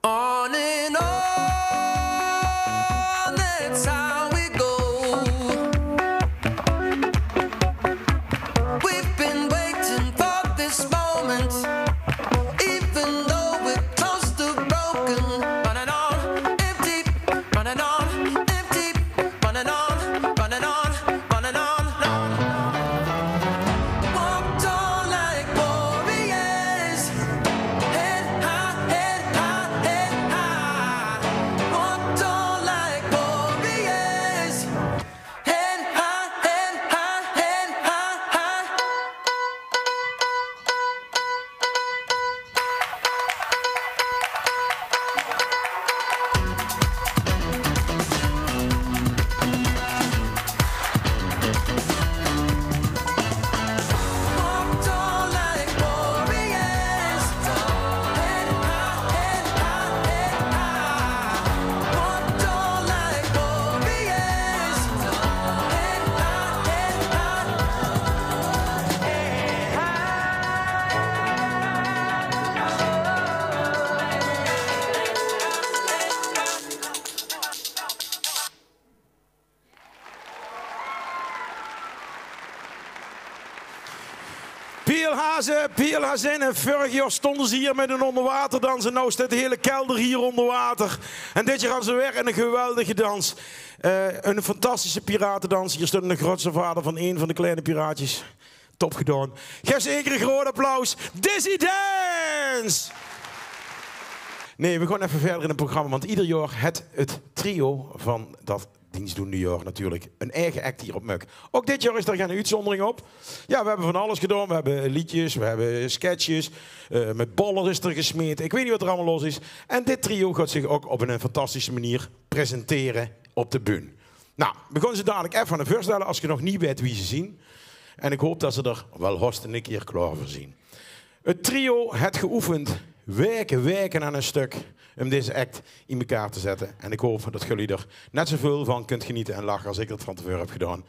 On and on, that's how we go. We've been waiting for this moment, even though we're close to broken. On and on, empty, on and on, empty, on and on, on and on, on and on, on. Walked on like warriors. Head high, head high, head high. Walked on like warriors. Head high, head high, head high, high. Piel Haze, Piel Hazin. En vörig jaor stónde ze hie mit 'n óngerwaterdans. En noe steit de hele kelder hie ónger water. En dit jaor hadde ze weer 'ne geweldige dans. Eh, 'ne fantastische piratedans. Hie steit 'ne grootste vader van ein van de kleine piraatjes. Top gedaon. Gaef ze ein kier 'n groot applaus. Dizzy Dance! Nae, we gaon effe wiejer in 't programma, want ieder jaor haet 't trio van dat dienstdoende jaor natuurlik 'n eige act hie op Mök. Ouch dit jaor is dao gein oetzóndering op. Jao, we höbbe van alles gedaon. We höbbe leedjes, we höbbe sketches, eh, mit bolle is d'r gesmeet. Ik weit neet wat d'r allemaol los is. En dit trio geit zich ouch op 'n fantastische meneer presentere op de bühne. Noe, we gaon ze dalik effe aan uch veurstelle es geer nog neet weit wie ze zien. En ik haop det ze d'r waal haos 'ne kier klaor veur zien. 't Trio haet geoefend waeke, waeke aan 'n stök óm deze act in mekaar te zètte. En ik haop det geer d'r net zoväöl van kóntj genete en lache es ik det van te veure höb gedaon.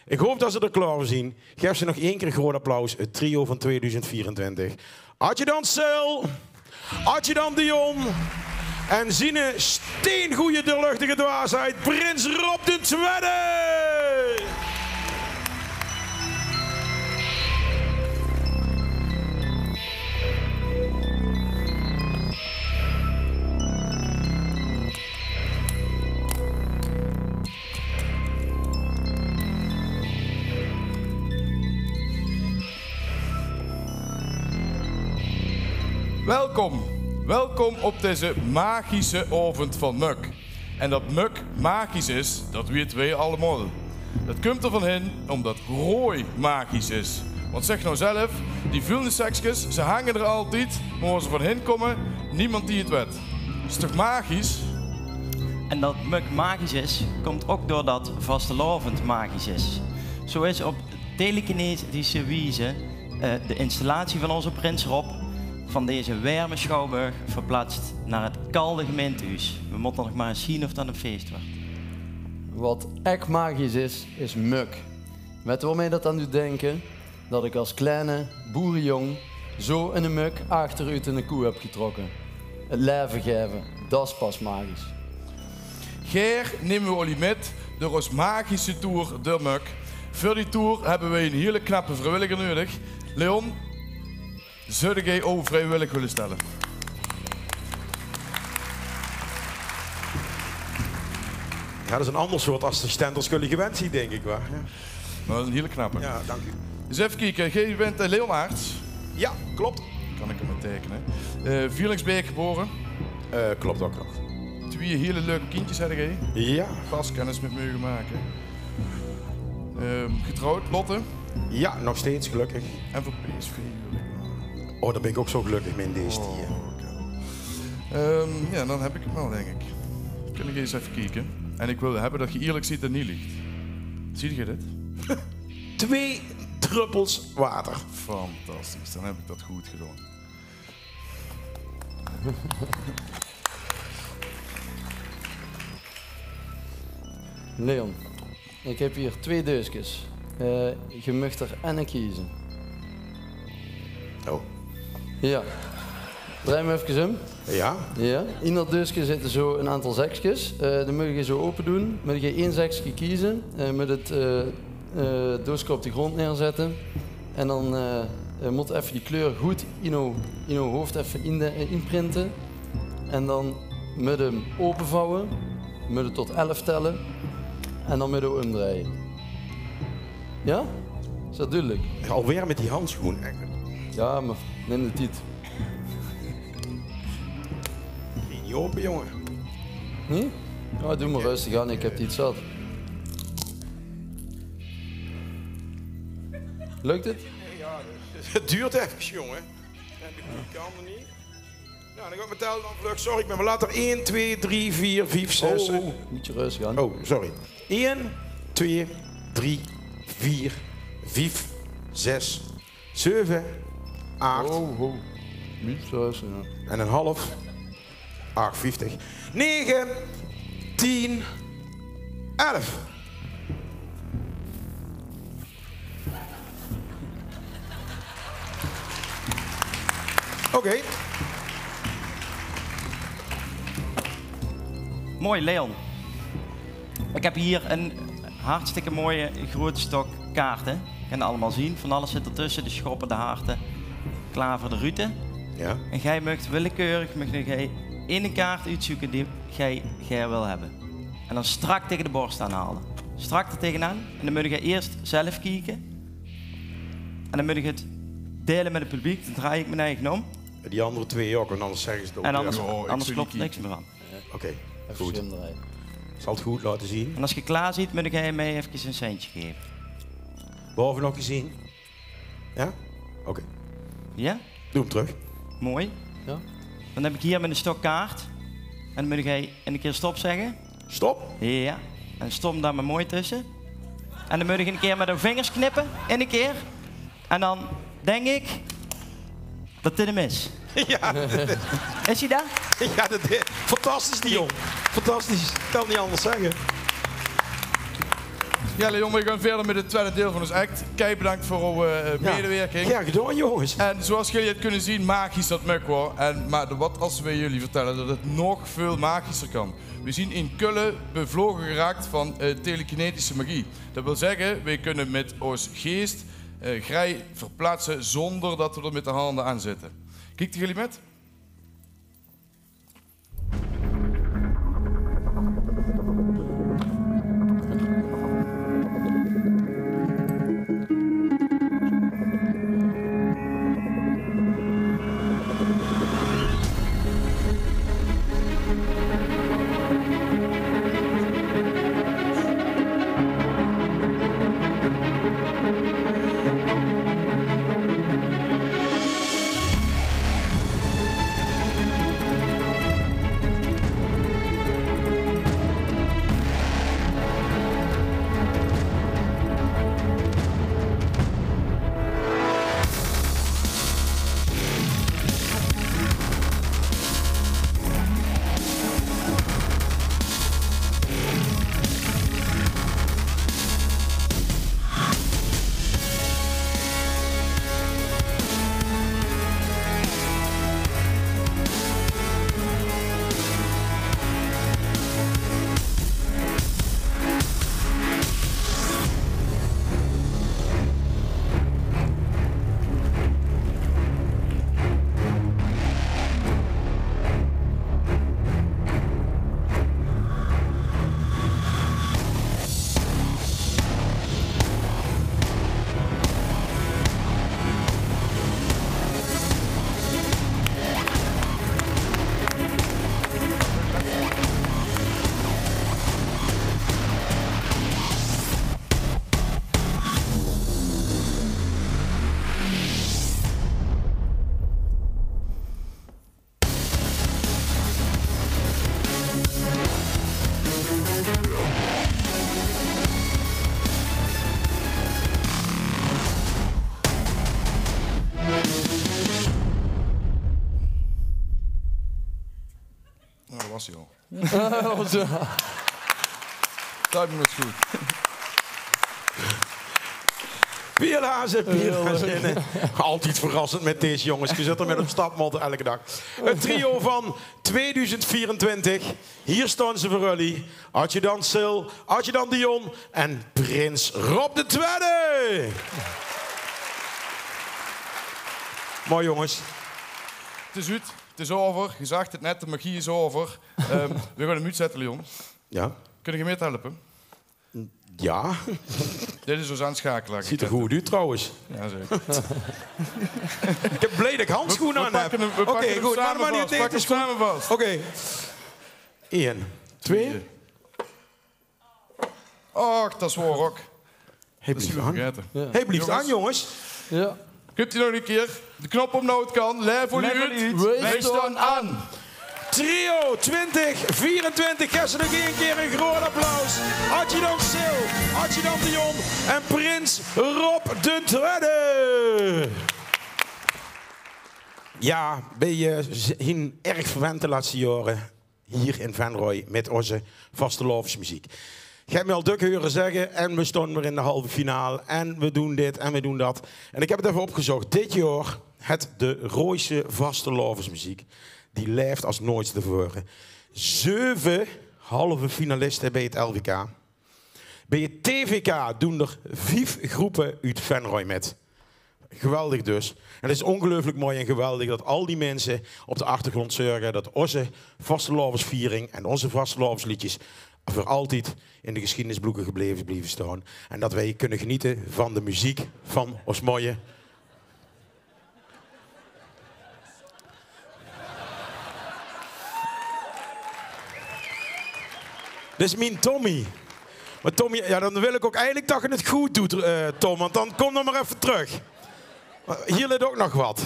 Ik haop det ze d'r klaor veur zien. Gaef ze nog ein kier ein groot applaus, 't trio van tweeduizend vierentwintig. Adjudant Sil, Adjudant Dion en ziene steengoeie doorluchtige dwaasheid, Prins Rob d'n Twiede. Welkom, welkom op deze magische aovend van Mök. En det Mök magisch is, det weite weej allemaol. Det kump d'r van hin ómdet rooj magisch is. Want zeg nou zelf, die vuulnissekskes, ze hange d'r altied, mer wo ze van hin kómme, niemand die 't wet. Is toch magisch? En dat Mök magisch is, komt ook doordat vastelaovend magisch is. Zo is op telekinetische wijze, eh, de installatie van onze prins Rob van deze werme schouwburg verplaatst naar het kalde gemeentehuis. We moeten nog maar eens zien of dat een feest wordt. Wat echt magisch is, is Mök. Wet wo mich dat aan doet dinke? Dat ik as kleine boerejong zo inne mök achter oet inne koe heb getrokke. 't Laeve gaeve, dat is pas magisch. Gaer neme we ollie mit door os magische toer deur Mök. Veur die toer hebbe we inne hiele knappe vriewilliger neudig. Leon, zoude gej ow vriewillig wille stelle? Ja, dat is een ander soort assistent as gullie gewend zien, dink ik, wa? Ja. Maar dat is een hiele knappe. Ja, dank u. Eens effe kieke, gej bent, eh, Leon Aarts? Ja, klopt. Kan ik hem maar tekenen. Eh, Vielingsbeek gebore? Eh, klopt ook nog. Twee hiele leuke kindjes hedde gej? Ja. Pas kennis met mogen maken. Ehm, getrouwd, Lotte? Ja, nog steeds, gelukkig. En voor P S V huwelijk? Oh, daar ben ik ook zo gelukkig mee in deze tied. Oh, oké. Ehm, ja, dan heb ik hem wel, denk ik. Kunnen we eens even kijken? En ik wil hebben dat je eerlijk zit en niet liegt. Zie je dit? Twee druppels water. Fantastisch, dan heb ik dat goed gedaan. Leon, ik heb hier twee deuskes. Eh, je mag er enne kiezen. Oh. Ja. Draai hem efkes um. Ja. Ja. In dat deuske zitten zo een aantal zekskes. Eh, die mag je zo open doen. Mag je één zekske kiezen. Eh, met het, eh, eh, dooske op de grond neerzette. En dan, eh, eh, mot effe die kleur good in ow, in ow hoofd effe in de, eh, inprinte. En dan mit 'm opevouwe, mit 't tot elf telle en dan mit 'm umdrejje. Ja? Is dat duidelijk? Alweer met die handsjoen, eigenlijk. Ja, maar neem de tied. Geen niet open, jongen. Nee? Ja, doe maar rustig aan, ik heb tied zat. Lukt het? Ja, het duurt even, jongen. En de goede kant er niet. Nou, dan ga ik mijn tel dan vlug. Sorry, ik ben maar later. Eén, twee, drie, vier, vijf, zes. Oh, oh, moet je rustig aan. Oh, sorry. Eén, twee, drie, vier, vijf, zes, zeven, acht. Oh, oh. Niet zo rustig aan. En een half. Acht vijftig. Negen, tien, elf. Oké. Mooi, Leon. Ik heb hier een hartstikke mooie grote stok kaarten. Kan je allemaal zien. Van alles zit ertussen. De schoppen, de harten. Klaar voor de rute. Ja. En gij mag willekeurig mag gij één kaart uitzoeken die gij gaer wil hebben. En dan strak tegen de borst aanhalen. Strak er tegenaan. En dan moet je eerst zelf kijken. En dan moet je het delen met het publiek. Dan draai ik mijn eigen om. Die andere twee ook, want anders zeggen ze het ook. En anders, anders klopt niks meer van. Oké, goed. Zal het goed laten zien. En als je klaar zit, moet ik mij even een centje geven. Boven nog gezien? Ja? Oké. Ja? Doe hem terug. Mooi. Ja. Dan heb ik hier mijn stok kaart. En dan moet ik een keer stop zeggen. Stop? Ja. En stop daar maar mooi tussen. En dan moet ik een keer met de vingers knippen. En een keer. En dan denk ik dat dit hem is. Ja. Is hij daar? Ja, dat is fantastisch, die jong. Fantastisch. Ik kan het niet anders zeggen. Ja, Leon, we gaan verder met het tweede deel van ons act. Kei bedankt voor uw, eh, medewerking. Ja, gedaan, jongens. En zoals jullie het kunnen zien, magisch dat Mök, hoor. En, maar wat als we jullie vertellen dat het nog veel magischer kan? We zien in Kullen bevlogen geraakt van, eh, telekinetische magie. Dat wil zeggen, wij kunnen met ons geest, eh, grij verplaatsen zonder dat we er met de handen aan zitten. Kiekt jullie met? Timing is good. Piel Hazen, Piel Hazen. Altied verrassend mit dees jónges. Ge zit d'r mit op stap, mót elke daag. 't Trio van tweeduizend vierentwintig. Hie staon ze veur uch. Adjudant Sil, Adjudant Dion en Prins Rob de Twiede. Mooi, jónges. 't Is oet. 't Is euver. Ge zaagt 't net, de magie is euver. Ehm, veer gaon 'm oetzètte, Leon. Jao. Kinne geer mithelpe? Jao. Dit is ós aansjakelaar. Zuut d'r good oet, trouwens. Jao, zeker. Ich höb blij det ich handsjoon aan höb. Oké, good. Maak mer neet, neet, 't is good. Oké. Ein, twee. Och, det is waor ouch. Hae blief aan. Hae blief aan, jónges. Jao. Kómp nog ein kier. De knop óm noe 't kan. Laef olie oet. Weej staon aan. Trio twintig vierentwintig. Gaef ze nog ein kier ein groot applaus. Adjudant Sil, Adjudant Dion en Prins Rob de Twiede. Jao, weej, eh, zien erg verwend de lètste jaore hie in Venray mit ózze vastelaovesmeziek. Geer höb mich al dök hure zègke, en weej staon weer in de halve finale, en weej doon dit, en weej doon dat. En ich höb 't effe opgezóch. Dit jaor haet de Rooise vastelaovesmeziek, die laef es noeits te veure. Zeve halve finaliste bie 't L V K. Bie 't T V K doon d'r vief gróppe oet Venray mit. Geweldig dus. En 't is óngeluifelik mooi en geweldig det al die minse op de achtergróndj zörge det ózze vastelaovesviering en ózze vastelaovesleedjes veur altied in de gesjiedenisbloeke gebleve, blieve staon. En det weej kinne genete van de meziek van ós mooie Dit is mien Tommy. Mer Tommy, jao, dan wil ich ouch eigelik det ge 't good doot, eh, Tom, want dan kóm dan mer effe trök. Hie ligk ouch nog get.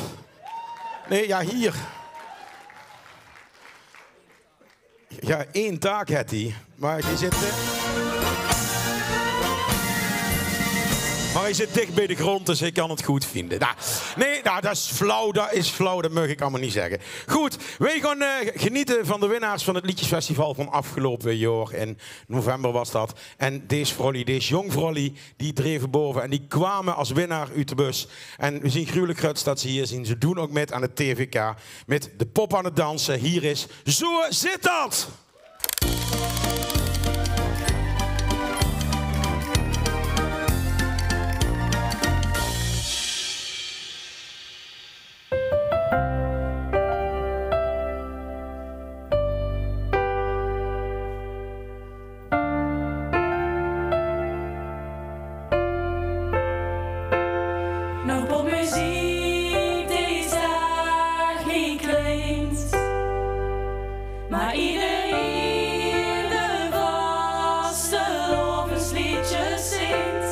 Nae, jao, hie. Jao, ein taak haet hae. Mer hae zit, eh, mer hae zit dich bie de gróndj, dus hae kan 't good vinde. Noe, nae, noe, det is flauw, det is flauw, det maag ich allemaol neet zègke. Good, weej gaon, eh, genete van de winnaars van 't Leedjesfestival van aafgeloupe jaor. In november waas det. En dees vrollie, dees jónk vrollie, die dreve bove en die kwame es winnaar oet de bus. En weej zien gruwelik gruuets det ze hie zien. Ze doon ouch mit aan 't T V K. Mit de pop aan 't danse. Hie is Zoe zit det! Nog popmeziek dees daag neet klink, mer ederein de vastelaovesleedjes zingk,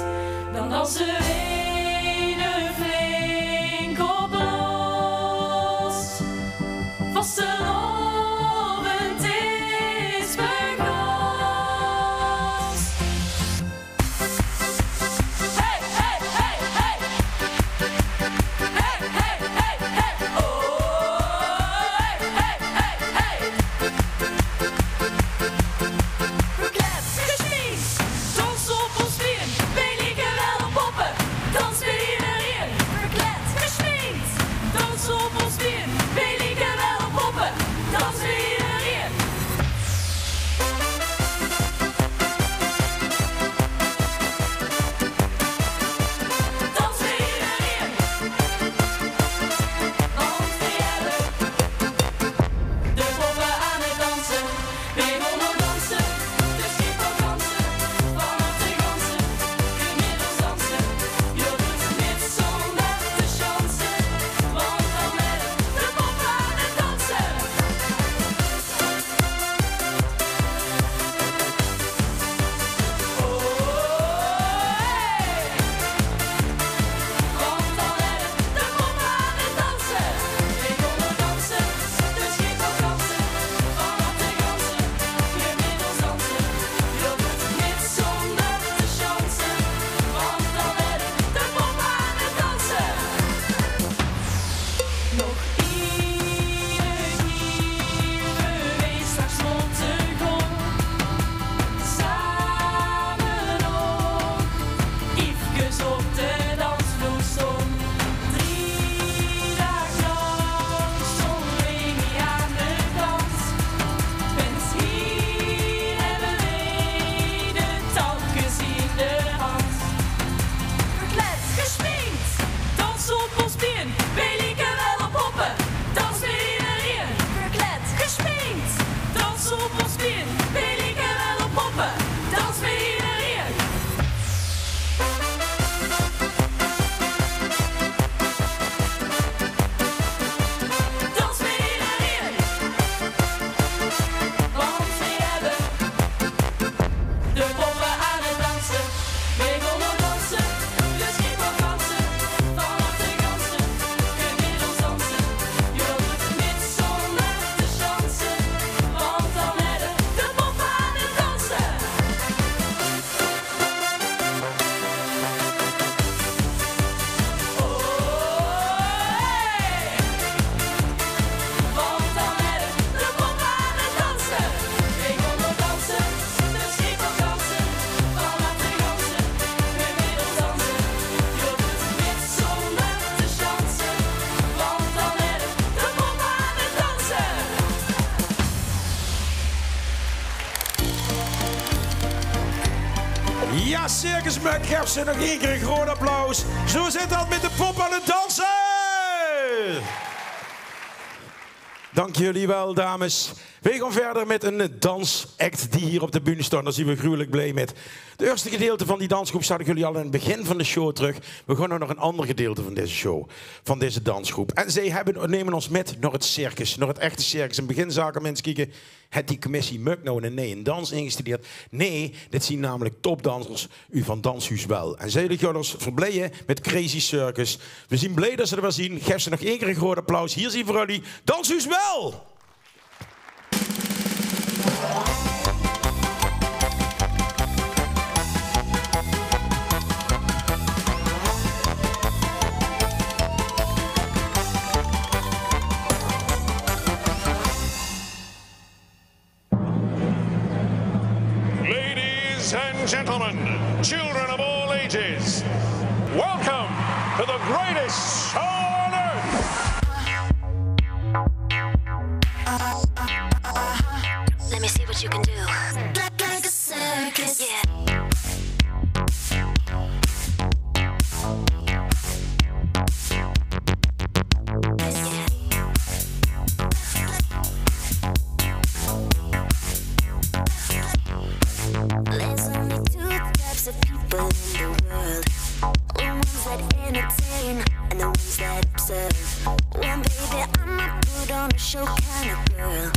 dan danse weej flink op los. Vastelaovend is begós. Hey, hey, hey, hey. Hey, hey, hey, hey. Oh, hey, hey, hey, hey. Klets, gesjmien, dans op ós been. Weej lieke waal op poppe. Tien, weej lieke wel op poppe, dans mej edereën. Verkleid, gesminkt, dans op ós tien. Weej lieke wel op poppe, dans mej edereën. Dans mej edereën. Want weej hebbe de poppe aan 't danse. Weej gaon nog danse, dus geej vakanse. Van harte ganse, geej mit ós danse. Geej doot 't mit zónger te sjanse, want dan hebbe de poppe aan 't danse. Oh, hey. Want dan hebbe de poppe aan 't danse. Weej gaon nog danse, dus geej vakanse. Van harte ganse, geej mit ós danse. Geej doot 't mit zónger te sjanse, want dan hebbe de poppe aan 't danse. Jao, Circus Mök, gaef ze nog ein kier ein groot applaus. Zoe zit dat mit de poppe aan 't danse. Dank jullie wel, dames. Weej gaon wiejer mit ein dansact die hier op de bühne steit. Dao zien weej gruwelik bliej mit. 't Ierste gedeelte van die dansgroep zaog ik jullie al aan 't begin van de show trök. Weej gaon nog nao ein anger gedeelte van deze show, van deze dansgroep. En zeej hebbe, neme ós mit nao 't circus, nao 't echte circus. In 't begin zage minse: kieke, haet die commissie Mök now in ein neje dans ingestudeerd? Nae, dit zien namelik topdansers oet van Danshuus Wel. En zeej gaon ós verblieje mit Crazy Circus. Weej zien bliej dat ze d'r weer zien. Gaef ze nog ein kier ein groot applaus. Hier zien veur jullie Danshuus Wel! Ladies and gentlemen, children of all ages, welcome to the greatest show on earth. Let me see what you can do. Like, like a circus. Yeah. There's only two types of people in the world. The ones that entertain and the ones that observe. Well, baby, I'm a put on a show kind of girl.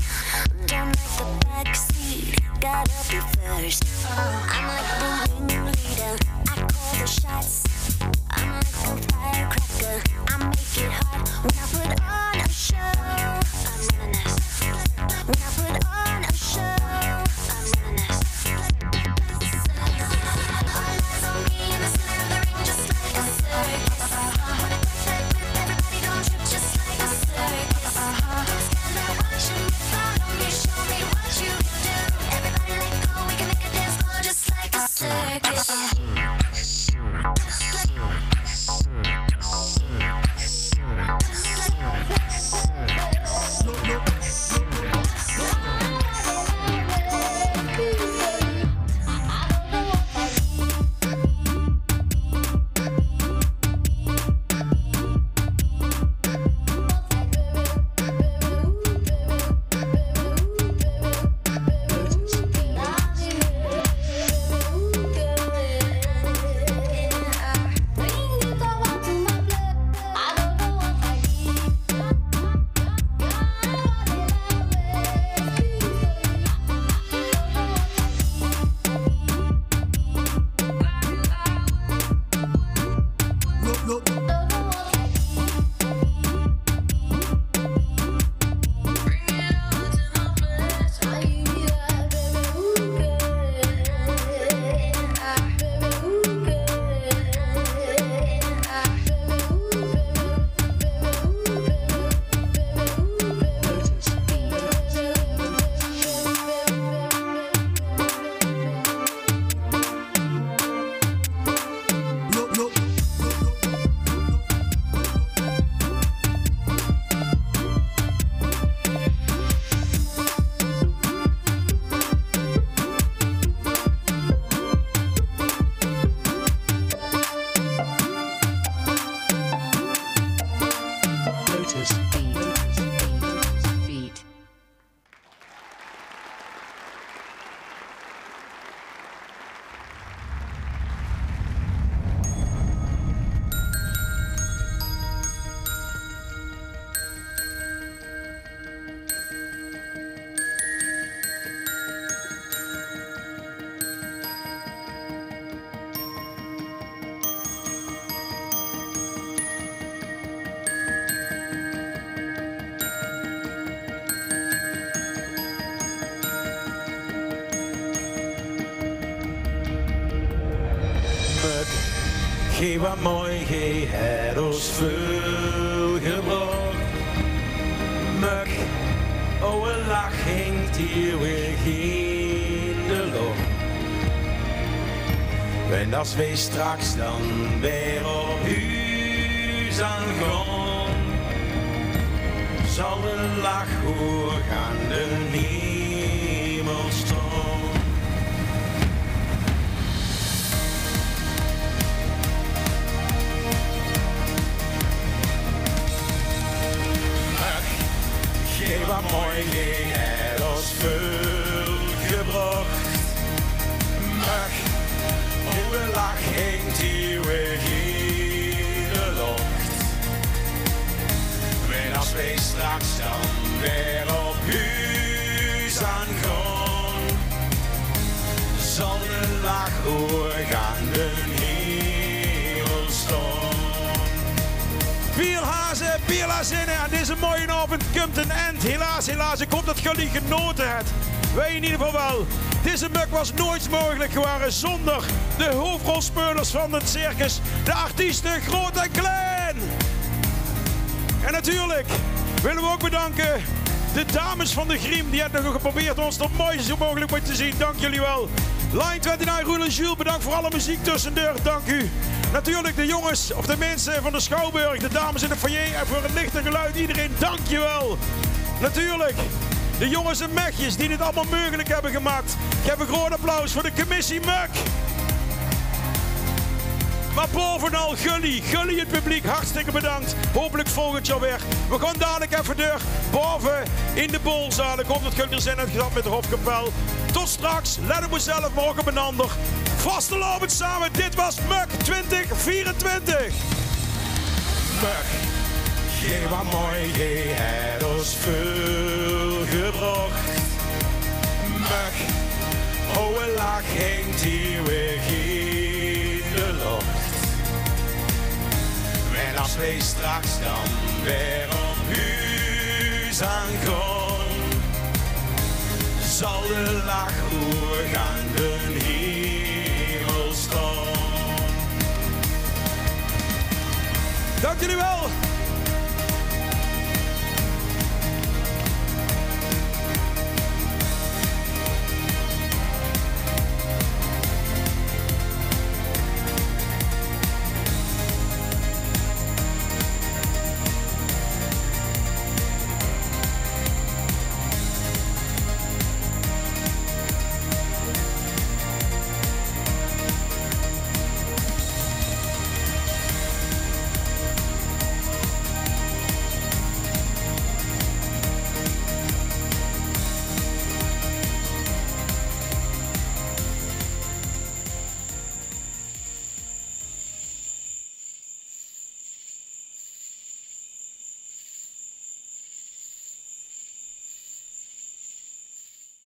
Don't like the back seat, gotta be first. I'm like the ringleader, I call the shots. I'm like a firecracker, I make it hot when I put on a show. I'm running this. When I put on a show, I'm running this. All eyes on me in the center of the ring, just like a circus. Wanna crash like this, everybody gon' trip, just like a circus. Stand there watching me, follow me, show me what you can do. Everybody let go, we can make a dance floor just like a circus. Beat. Beat. Mök, gee waas mooi, gee het ós väöl gebroch. Mök, ow lach hingk iewig in de loch. Wen as weej straks dan weer op huus aangaon, zal de lach hoeg aan den hemel staon. Mök, gee waas mooi, gee het ós väöl gebroch. Mök, ow lach hingk iewig in de loch. Wen as weej straks dan weer op huus aangaon, zal de lach hoeg aan den hemel staon. Piel Haze, Piel Hazinne, aan deze mooie aovend kump ein end. Helaas, helaas. Ik hoop det gullie genaote het. Weej in eder geval waal. Deze Mök waas noeits meugelik gewaore zónder de hoofrolspeulers van het circus, de artieste groot en klein. En natuurlik wille weej ouk bedanke de dames van de Griem, die hebbe nog geprobeerd ós d'r mooi zoe meugelik mei te zien. Dank jullie wel. Line twenty-nine, Roel en Jules, bedank veur alle meziek tössendeur. Dank u. Natuurlik de jonges of de minse van de Schouwburg, de dames in de foyer en veur het licht en geluid. Iedereen, dank je wel. Natuurlik de jonges en mechjes die dit allemaol meugelik hebbe gemaak. Gaef ein groot applaus veur de commissie Mök. Mer baovenal gullie, gullie het publiek, hartstikke bedank. Hopelik volgend jaor weer. Weej gaon dalik effe deur baove in de bolzaal. Ik hoop det gullie d'r zin in het, gezat mit de Hofkapel. Tot straks, let op uzelf, mer ouk op enander. Vastelaovend same, dit waas Mök twintig vierentwintig. Mök, gee waas mooi, gee het ós väöl gebroch. Mök, ow lach hingk iewig in de loch. Wen as weej straks dan weer op huus aangaon, zal de lach hoeg aan den hemel staon. Dank jullie wel.